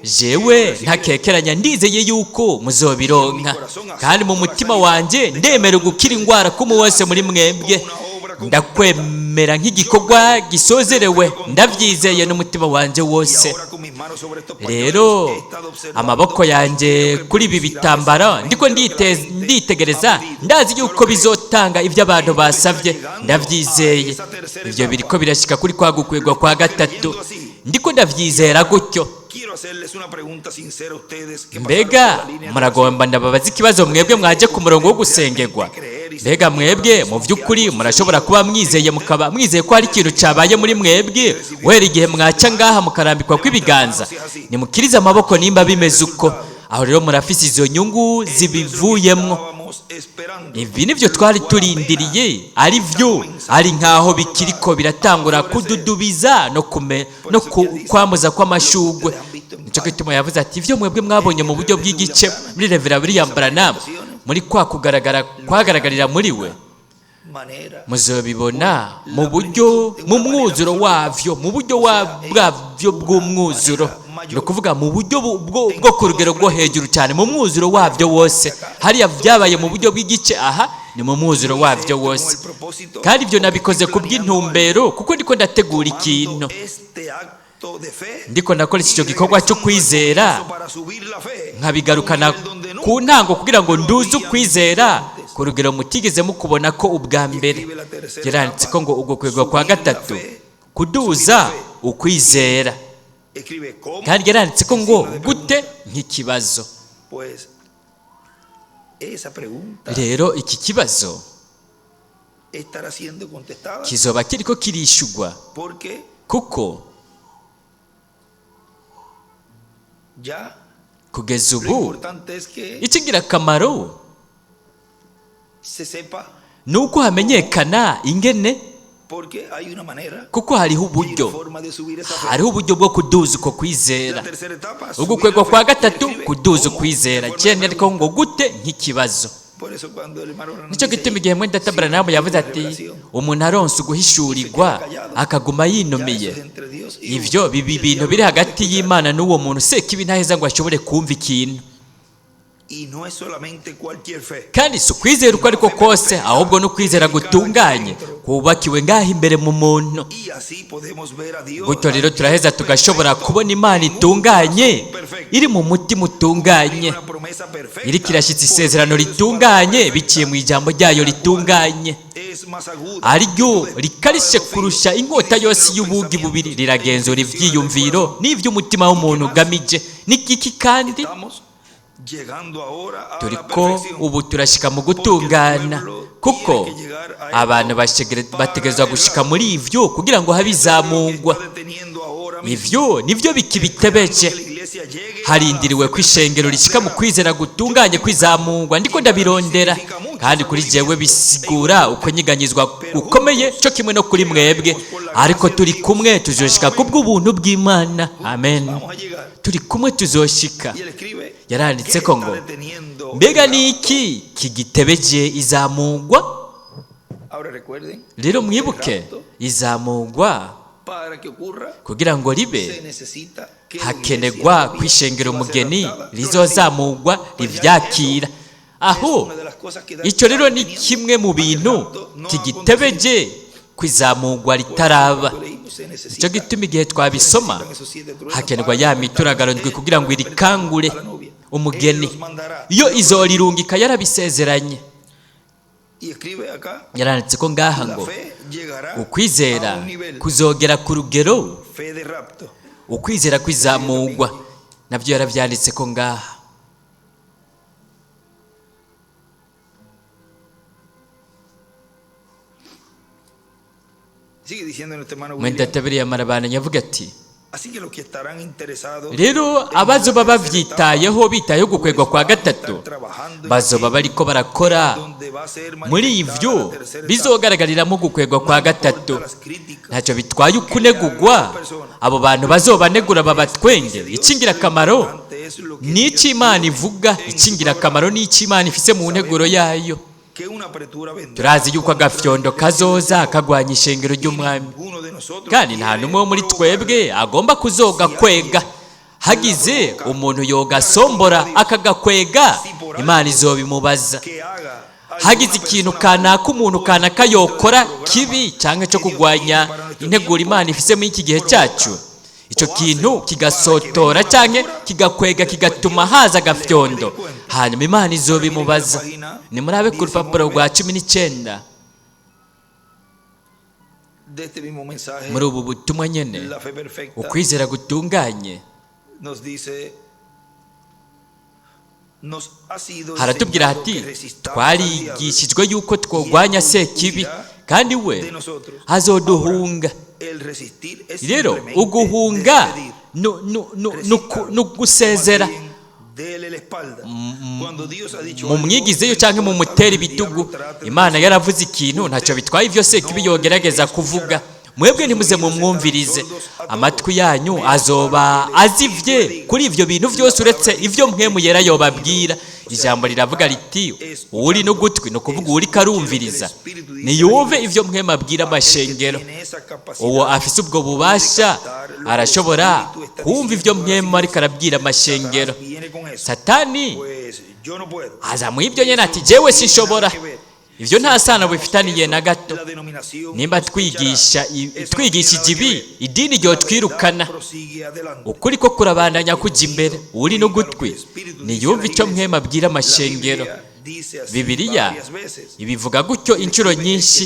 Jewe ntakekeranya, ndizeye yuko muzobironka. Kandi mu mutima wanjye ndemera gukira indwara k'umu wese muri mwebwe. Ndakwemera nk'igikorwa gisozerewe, ndabyizeye n'umutima wanjye wose. Rero amaboko yanjye kuri ibi bitambaro, ndiko nditegereza, ndazi yuko bizotanga ibyo abantu basabye. Ndabyizeye. Ibyo biriko birashyika kuri kwa gukwegwa kwa gatatu. Ndiko ndabyizera gutyo. Mbega muragomba ndababaza ikibazo, mwebwe mwaje ku murongo wo gusengerwa? Mbega mwebwe mu by'ukuri murashobora kuba mwizeye, mukaba mwizeye ko hari ikintu cyabaye muri mwebwe wera igihe mwaca ngaha mukarambikwa kw'ibiganza? Nimukirize amaboko nimba bimeze uko. Aho rero murafise izo nyungu zibivuyemwo. Ibi nibyo twari turindiriye, ari byo ari nkaho bikiriko biratangura kududubiza no kume no kwamuza kw'amashugwe. Nicyo gituma yavuze ati: ibyo mwebwe mwabonye mu buryo bw'igice muri Revera William Branham, muri kwa kugaragara kwagaragarira muri we, muzobibona mu buryo mu mwuzuro wavyo, mu buryo bwavyo bw'umwuzuro, ni ukuvuga mu buryo bwo ku rugero rwo hejuru cyane, mu mwuzuro wabyo wose. Hariya byabaye mu buryo bw'igice, aha ni mu mwuzuro wabyo wose. Kandi ibyo nabikoze ku bw'intumbero, kuko ndiko ndategura ikintu, ndiko ndakora icyo gikorwa cyo kwizera, nkabigarukana ku ntango kugira ngo nduze ukwizera ku rugero mutigeze mukubona ko ubwa mbere." Yaranditse ko ngo ugukwegwa kwa gatatu, kuduza ukwizera, kandi yaranditse ko ngo gute nk'ikibazo. Rero iki kibazo kizoba kiriko kirishugwa, kuko kugeza ubu ikingirakamaro ni uko hamenyekana ingene, kuko hariho uburyo, hariho uburyo bwo kuduza uko kwizera. Ugukwegwa kwa gatatu, kuduza ukwizera. Cyane ariko ngo gute nk'ikibazo. Nicyo gituma igihe mwenda Branham yavuze ati: umuntu aronse uguhishurirwa akaguma yinumiye, ivyo biba ibintu biri hagati y'Imana n'uwo muntu. Sekibi ntaheza ngo ashobore kumva ikintu. Kandi si ukwizera uko ariko kose, ahubwo ni ukwizera gutunganye kubakiwe ngaho imbere mu muntu. Gutyo rero turaheza tugashobora kubona Imana itunganye iri mu mutima utunganye, iriko irashyitsa isezerano ritunganye biciye mu ijambo ryayo ritunganye, ariryo rikarishe kurusha inkota yose y'ubugi bubiri, riragenzura ivyiyumviro n'ivy'umutima w'umuntu ugamije. N'igiki kandi? Turiko ubu turashika mu gutungana, kuko abantu bategerezwa gushika muri ivyo kugira ngo habe izamungwa. Ivyo nivyo bikibitebeje. Harindiriwe ko ishengero rishika mu kwizera gutunganye kwizamungwa. Ndiko ndabirondera, kandi kuri jewe bisigura uko nyiganyizwa gukomeye, cyo kimwe no kuri mwebwe. Ariko turi kumwe tuzoshika kubw'ubuntu bw'Imana. Amen. Turi kumwe tuzoshika. Yaranditse ko ngo: mbega ni iki kigitebeje izamungwa? Rero mwibuke, izamungwa Kugira ngo ribe, hakenerwa kwishengera umugeni rizozamugwa rivyakira. Aho icyo rero ni kimwe mu bintu kigitebeje kwizamugwa ritaraba. Nicyo gituma igihe twabisoma, hakenerwa ya mituragaro ndwi kugira ngo irikangure umugeni. Iyo izorirungika, yarabisezeranye. Yaranditse ko ngaha ngo ukwizera kuzogera ku rugero, ukwizera kwizamugwa nabyo yarabyanditse ko ngaha. Mwenda biriya marabana avuga ati: "Rero abazoba bavyitayeho, bitayeho gukwegwa kwa gatatu, bazoba bariko barakora muri ivyo bizogaragariramo gukwegwa kwa gatatu. Ntacyo bitwaye ukunegugwa abo bantu bazobanegura babatwenge. Icy'ingirakamaro ni icyo Imana ivuga, icy'ingirakamaro ni icyo Imana ifise mu nteguro yayo. Turazi yuko agafyondo kazoza kagwanya ishengero ry'Umwami, kandi nta n'umwe wo muri twebwe agomba kuzoga kwega. Hagize umuntu yogasombora akagakwega, Imana izobimubaza. Hagize ikintu kanaka umuntu kanaka yokora kibi cyangwa cyo kurwanya integuro Imana ifise muri iki gihe cyacu, icyo kintu kigasotora cyangwa kigakwega, kigatuma haza agafyondo, hanyuma Imana izobimubaza." Nimurabe ku rupapuro rwa 19 muri ubu butumwa nyine, ukwizera gutunganye, haratubwira hati: "Twarigishijwe yuko twogwanya Sekibi, kandi we azoduhunga." Rero uguhunga ni ugusezera, mumwigizeyo cyangwa mumutere ibitugu. Imana yaravuze ikintu, ntacyo bitwaye ibyo Sekibi yogerageza kuvuga, mwebwe ntimuze mumwumvirize. Amatwi yanyu azoba azivye kuri ibyo bintu byose uretse ibyo Mpwemu Yera yobabwira. Ijambo riravuga riti: "Uri n'ugutwi, ni ukuvuga uri karumviriza, niyumve ibyo Mpwemu abwira amashengero." Uwo afise ubwo bubasha arashobora kumva ibyo Mpwemu ariko arabwira amashengero. Satani aza mu ibyo nyine ati: "Jewe sinshobora, ibyo nta sano bifitaniye na gato. Nimba twigisha twigishije ibi, idini ryo twirukana. Ukuri ko kurabandanya kujya imbere. Uri n'ugutwi niyumve icyo Mpwemu abwira amashengero." Bibiliya ibivuga gutyo inshuro nyinshi.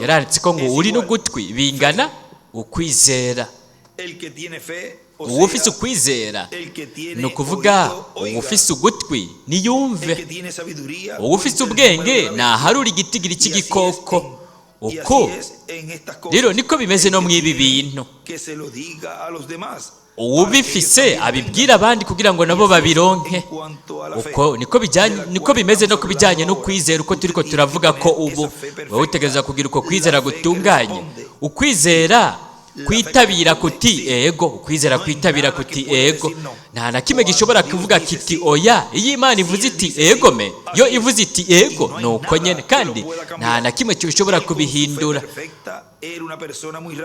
Yaranditse ko ngo uri n'ugutwi bingana ukwizera. Uwufise ukwizera, ni ukuvuga uwufise ugutwi, niyumve. Uwufise ubwenge naharura igitigiri cy'igikoko. Uko rero niko bimeze no mu ibi bintu: uwubifise abibwira abandi kugira ngo nabo babironke. Uko niko bijyanye, niko bimeze no kubijyanye no kwizera uko turiko turavuga ko ubu. Wowe utegereza kugira uko kwizera gutunganye, ukwizera kwitabira kuti ego, ukwizera kwitabira kuti ego. Nta na kimwe gishobora kuvuga kiti oya. Iyo Imana ivuze iti ego me, yo ivuze iti ego, ni uko nyene, kandi nta na kimwe gishobora kubihindura.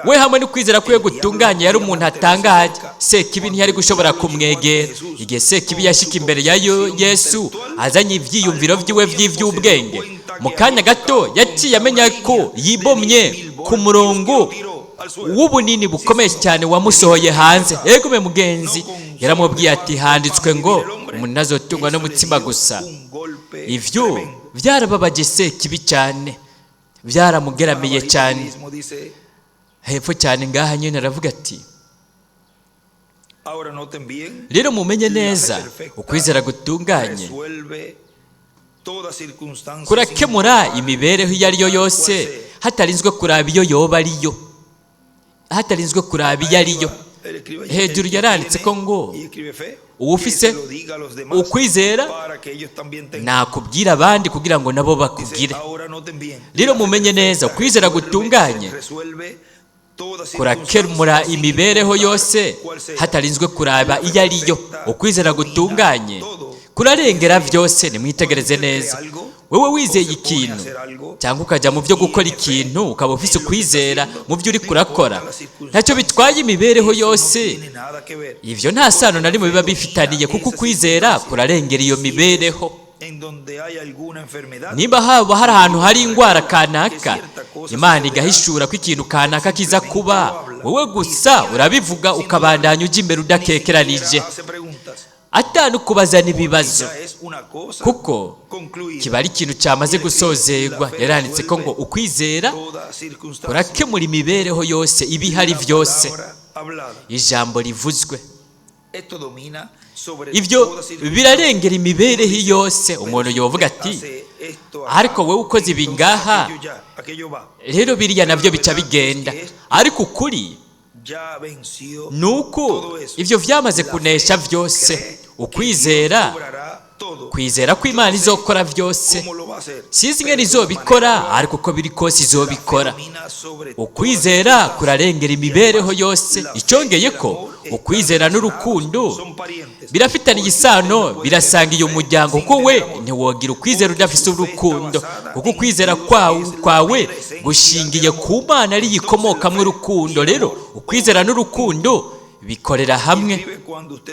We hamwe no kwizera kwe gutunganye yari umuntu atangaje. Sekibi ntiyari gushobora kumwegera. Igihe Sekibi yashika imbere ya Yesu azanye ivyiyumviro vyiwe vy'ivy'ubwenge, mu kanya gato yaciye amenya ko yibomye ku murongo w'ubunini bukomeye cyane wamusohoye hanze. Ego me mugenzi, yaramubwiye ati: "Handitswe ngo umuntu ntazotungwa n'umutsima gusa." Ivyo byarababaje Sekibi cyane, byaramugeramiye cyane. Hepfo cyane ngaha nyine aravuga ati: "Rero mumenye neza, ukwizera gutunganye kurakemura imibereho iyo ari yo yose, hatarinzwe kuraba iyo yoba ariyo, hatarinzwe kuraba iyo ariyo." Hejuru yaranditse ko ngo uwufise ukwizera nakubwira abandi kugira ngo nabo bakubwire. Rero mumenye neza, ukwizera gutunganye kurakemura imibereho yose hatarinzwe kuraba iyo ariyo. Ukwizera gutunganye kurarengera byose. Nimwitegereze neza. Wewe wizeye ikintu cyangwa ukajya mu byo gukora ikintu, ukaba ufise ukwizera mu byo uri kurakora, ntacyo bitwaye imibereho yose. Ibyo nta sano na rimwe biba bifitaniye, kuko ukwizera kurarengera iyo mibereho. Niba haba hari ahantu hari indwara kanaka, Imana igahishura ko ikintu kanaka kiza kuba, wowe gusa urabivuga ukabandanya ujya imbere udakekeranije, atanu kubaza n'ibibazo, kuko kiba ari ikintu cyamaze gusozerwa. Yaranditse ko ngo ukwizera kurakemura imibereho yose, ibihari byose, ijambo rivuzwe. Ibyo birarengera imibereho yose. Umuntu yovuga ati: "Ariko wowe ukoze ibi ngaha, rero biriya nabyo bica bigenda." Ariko ukuri ni uko ibyo byamaze kunesha byose. Ukwizera kwizera ko Imana izokora byose. Sinzi ingene izobikora, ariko uko biri kose izobikora. Ukwizera kurarengera imibereho yose. Icyongeye ko ukwizera n'urukundo birafitanye isano, birasangiye umuryango, kuko we ntiwogira ukwizera udafise urukundo, kuko ukwizera kwawe gushingiye ku Mana ariyo ikomokamwo urukundo. Rero ukwizera n'urukundo bikorera hamwe,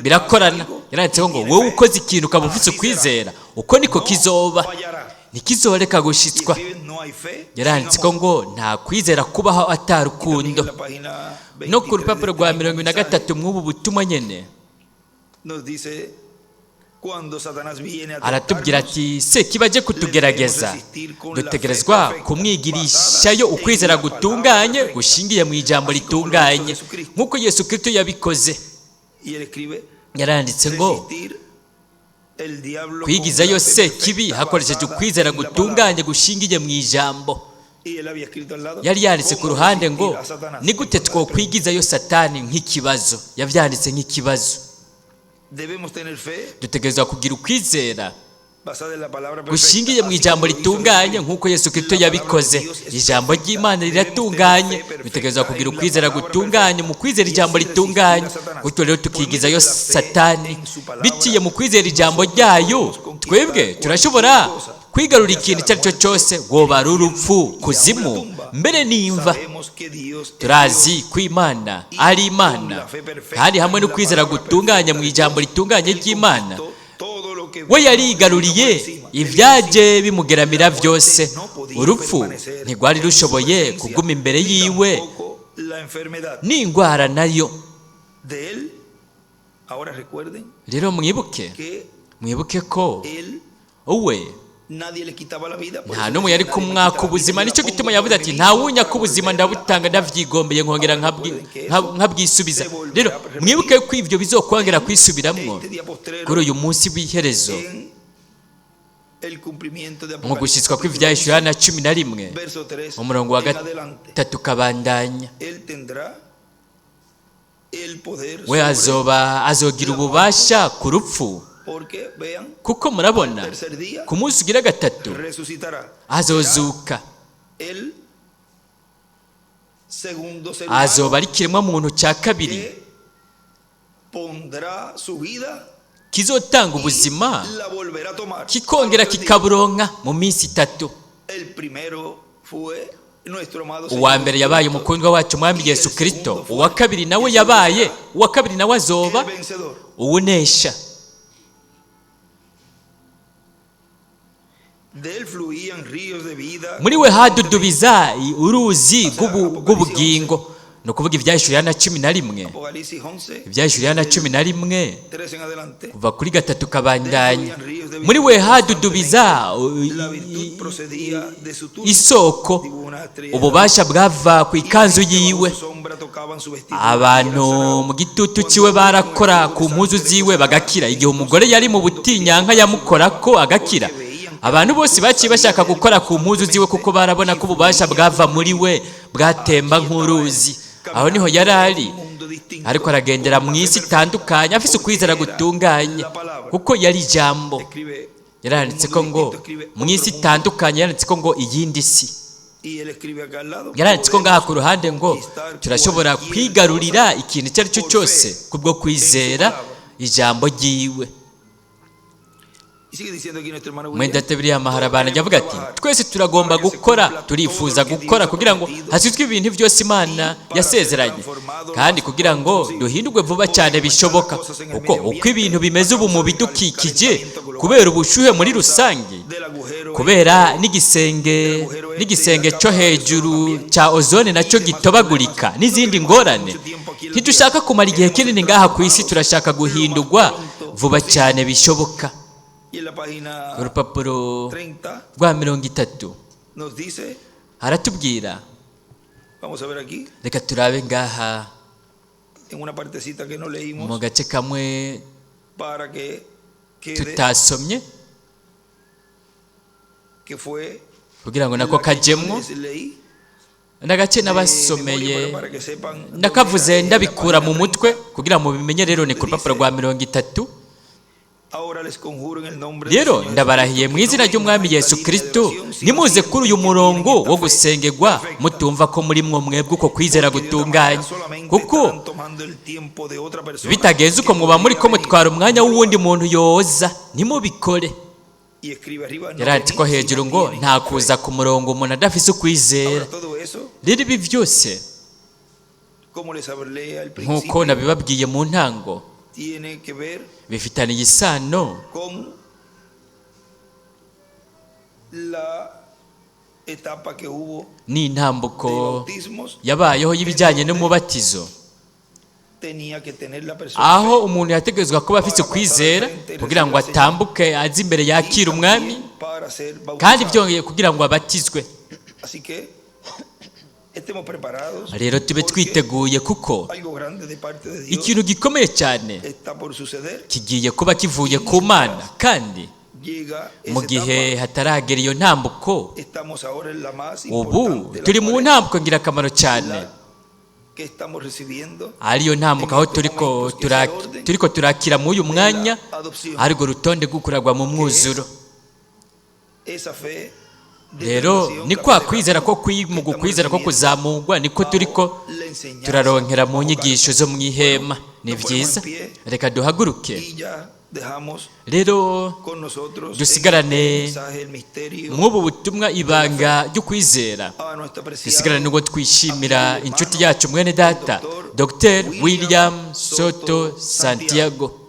birakorana. Yaranditseho ngo wowe ukoze ikintu ukaba ufite ukwizera, uko niko kizoba, ntikizoreka gushitswa. Yaranditse ko ngo nta kwizera kubaho atarukundo. No ku rupapuro rwa 43 mw'ubu butumwa nyene, aratubwira ati: "Sekibi aje kutugerageza, dutegerezwa kumwigirishayo ukwizera gutunganye gushingiye mu ijambo ritunganye, nk'uko Yesu Kristo yabikoze." Yaranditse ngo kwigizayo Sekibi hakoresheje ukwizera gutunganye gushingiye mu ijambo. Yari yanditse ku ruhande ngo: "Ni gute twokwigizayo Satani nk'ikibazo?" Yabyanditse nk'ikibazo. Dutegerezwa kugira ukwizera gushingiye mu ijambo ritunganye, nk'uko Yesu Kristo yabikoze. Ijambo ry'Imana riratunganye. Dutegerezwa kugira ukwizera gutunganye mu kwizera ijambo ritunganye, gutyo rero tukigizayo Satani biciye mu kwizera ijambo ryayo. Twebwe turashobora kwigarura ikintu icyo ari cyo cyose, rwoba ari urupfu, kuzimu, mbere n'imva. Turazi ko Imana ari Imana, kandi hamwe no kwizera gutunganye mu ijambo ritunganye ry'Imana, we yarigaruriye ibyaje bimugeramira byose. Urupfu ntirwari rushoboye kuguma imbere yiwe, n'indwara nayo. Rero mwibuke ko we nta n'umwe yari kumwaka ubuzima. Nicyo gituma yavuze ati: "Ntawunyaka ubuzima, ndabutanga ndabyigombeye, nkongera nkabwisubiza." Rero mwibuke ko ibyo bizokongera kwisubiramwo kuri uyu munsi w'iherezo, mu gushyitswa kw'Ibyahishura Yohana 11, umurongo wa 3 kabandanya. We azoba azogira ububasha ku rupfu, kuko murabona, ku munsi ugira gatatu azozuka, azoba ari ikiremwa muntu cya kabiri kizotanga ubuzima kikongera kikaburonka mu minsi 3. Uwa mbere yabaye umukundwa wacu Umwami Yesu Kristo, uwa kabiri nawe yabaye, uwa kabiri nawe azoba uwunesha. Muri we hadudubiza uruzi rw'ubugingo. Ni ukuvuga Ibyahishura Yohana 11, Ibyahishura Yohana 11, kuva kuri 3 kabandanya. Muri we hadudubiza isoko, ububasha bwava ku ikanzu yiwe. Abantu mu gitutu cyiwe barakora ku mpuzu ziwe bagakira. Igihe umugore yari mu butinyanka yamukorako agakira. Abantu bose baciye bashaka gukora ku mpuzu ziwe, kuko barabona ko ububasha bwava muri we bwatemba nk'uruzi. Aho niho yari ari, ariko aragendera mu isi itandukanye, afise ukwizera gutunganye, kuko yari ijambo. Yaranditse ko ngo mu isi itandukanye, yaranditse ko ngo iyindi si. Yaranditse ko ngaha ku ruhande ngo turashobora kwigarurira ikintu icyo ari cyo cyose kubwo kwizera ijambo ryiwe. Y sigue diciendo aquí nuestro hermano Mwene William, data William todos harabana queremos avuga ati trabajar twese turagomba para que se gukora cumpla todo turifuza lo que Dios gukora ha kugira ngo prometido hashyizwe ibintu byose Imana y para ser yasezeranye transformados kandi lo más kugira pronto ngo posible. duhindurwe vuba Porque cyane como están las bishoboka cosas en el kuko medio uko ambiente, ibintu bimeze a ubu mu causa del bidukikije calentamiento global, kubera ubushyuhe muri a causa rusange del agujero kubera este, n'igisenge del agujero este y n'igisenge la cyo capa de ozono hejuru también, cya ozone y nacyo demás gitobagurika problemas. No n'izindi queremos estar ngorane mucho tiempo aquí en la tierra, ntidushaka kumara igihe queremos kinini ser ngaha ku isi transformados turashaka lo más guhindurwa pronto vuba posible. cyane bishoboka. Y en la página Urupapuro 30 rwa 30 nos dice, haratubwira vamos a ver aquí, reka turabe ngaha en una partecita que no mu leímos, gace kamwe para que quede tutasomye que fue kugira ngo nako la que yo kajemwo les leí n'agace de memoria nabasomeye para que sepan dónde nakavuze era, en la ndabikura página mu mutwe 30. kugira ngo mubimenye rero ni ku rupapuro Dice, rwa 30. ahora les conjuro en el nombre del Rero Señor ndabarahiye Jesucristo mu que no izina vengan a ry'umwami esta Yesu línea de Kristo oración si no nimuze sienten kuri uyu que tienen murongo esta wo fe gusengerwa perfecta. mutumva ko muri mwo mwebwe uko kwizera Porque de otra gutunganye manera solamente kuko estarán tomando el tiempo de otra persona bitagenze uko que muba muri podría ko venir. mutwara umwanya No lo w'uwundi hagan. muntu yoza ntimubikore. Y escribe arriba, no Yaranditse ko venid si hejuru no ngo tienen nta fe. kuza ku murongo umuntu adafise ukwizera. Ahora todo eso, Rero ibi byose como les hablé al nk'uko principio, nabibabwiye mu ntango tiene que ver bifitaniye isano con la etapa que hubo n'intambuko de bautismos yabayeho en y'ibijyanye donde n'umubatizo tenía que tener la persona aho fe umuntu yategerezwa kuba afite para pasar al ukwizera frente y kugira recibir ngo al Señor atambuke aze imbere y yakire umwami también para ser kandi bautizado. byongeye kugira ngo abatizwe. Así que estemos preparados Rero tube porque twiteguye kuko algo grande de parte de Dios ikintu gikomeye cyane está por suceder. kigiye kuba kivuye Y ku Mana mientras kandi llega mu esa gihe etapa, hataragera iyo ntambuko estamos ahora en la más ubu importante, la turi mu cual es ntambuko ngirakamaro cyane la que estamos recibiendo ariyo ntambuko en aho estos turiko momentos, que es el orden turiko turakira muri uyu de mwanya la adopción, ariko rutonde rw'ukuragwa mu que es mwuzuro. esa fe de Rero traslación, ni la kwa fe de kwizera ko rapto que kwimuga estamos ukwizera ko recibiendo kuzamurwa niko turiko bajo la enseñanza turaronkera mu bajo nyigisho carpa. zo mu Bueno, ihema. Ni nos ponemos byiza en pie reka duhaguruke y ya dejamos rero con nosotros en este dusigarane mensaje el misterio mw'ubu butumwa de la ibanga fe ry'ukwizera a nuestro dusigarane apreciado n'ubwo twishimira amigo y inshuti hermano, yacu mwene el data doctor Dr William William Soto Soto Santiago. Santiago.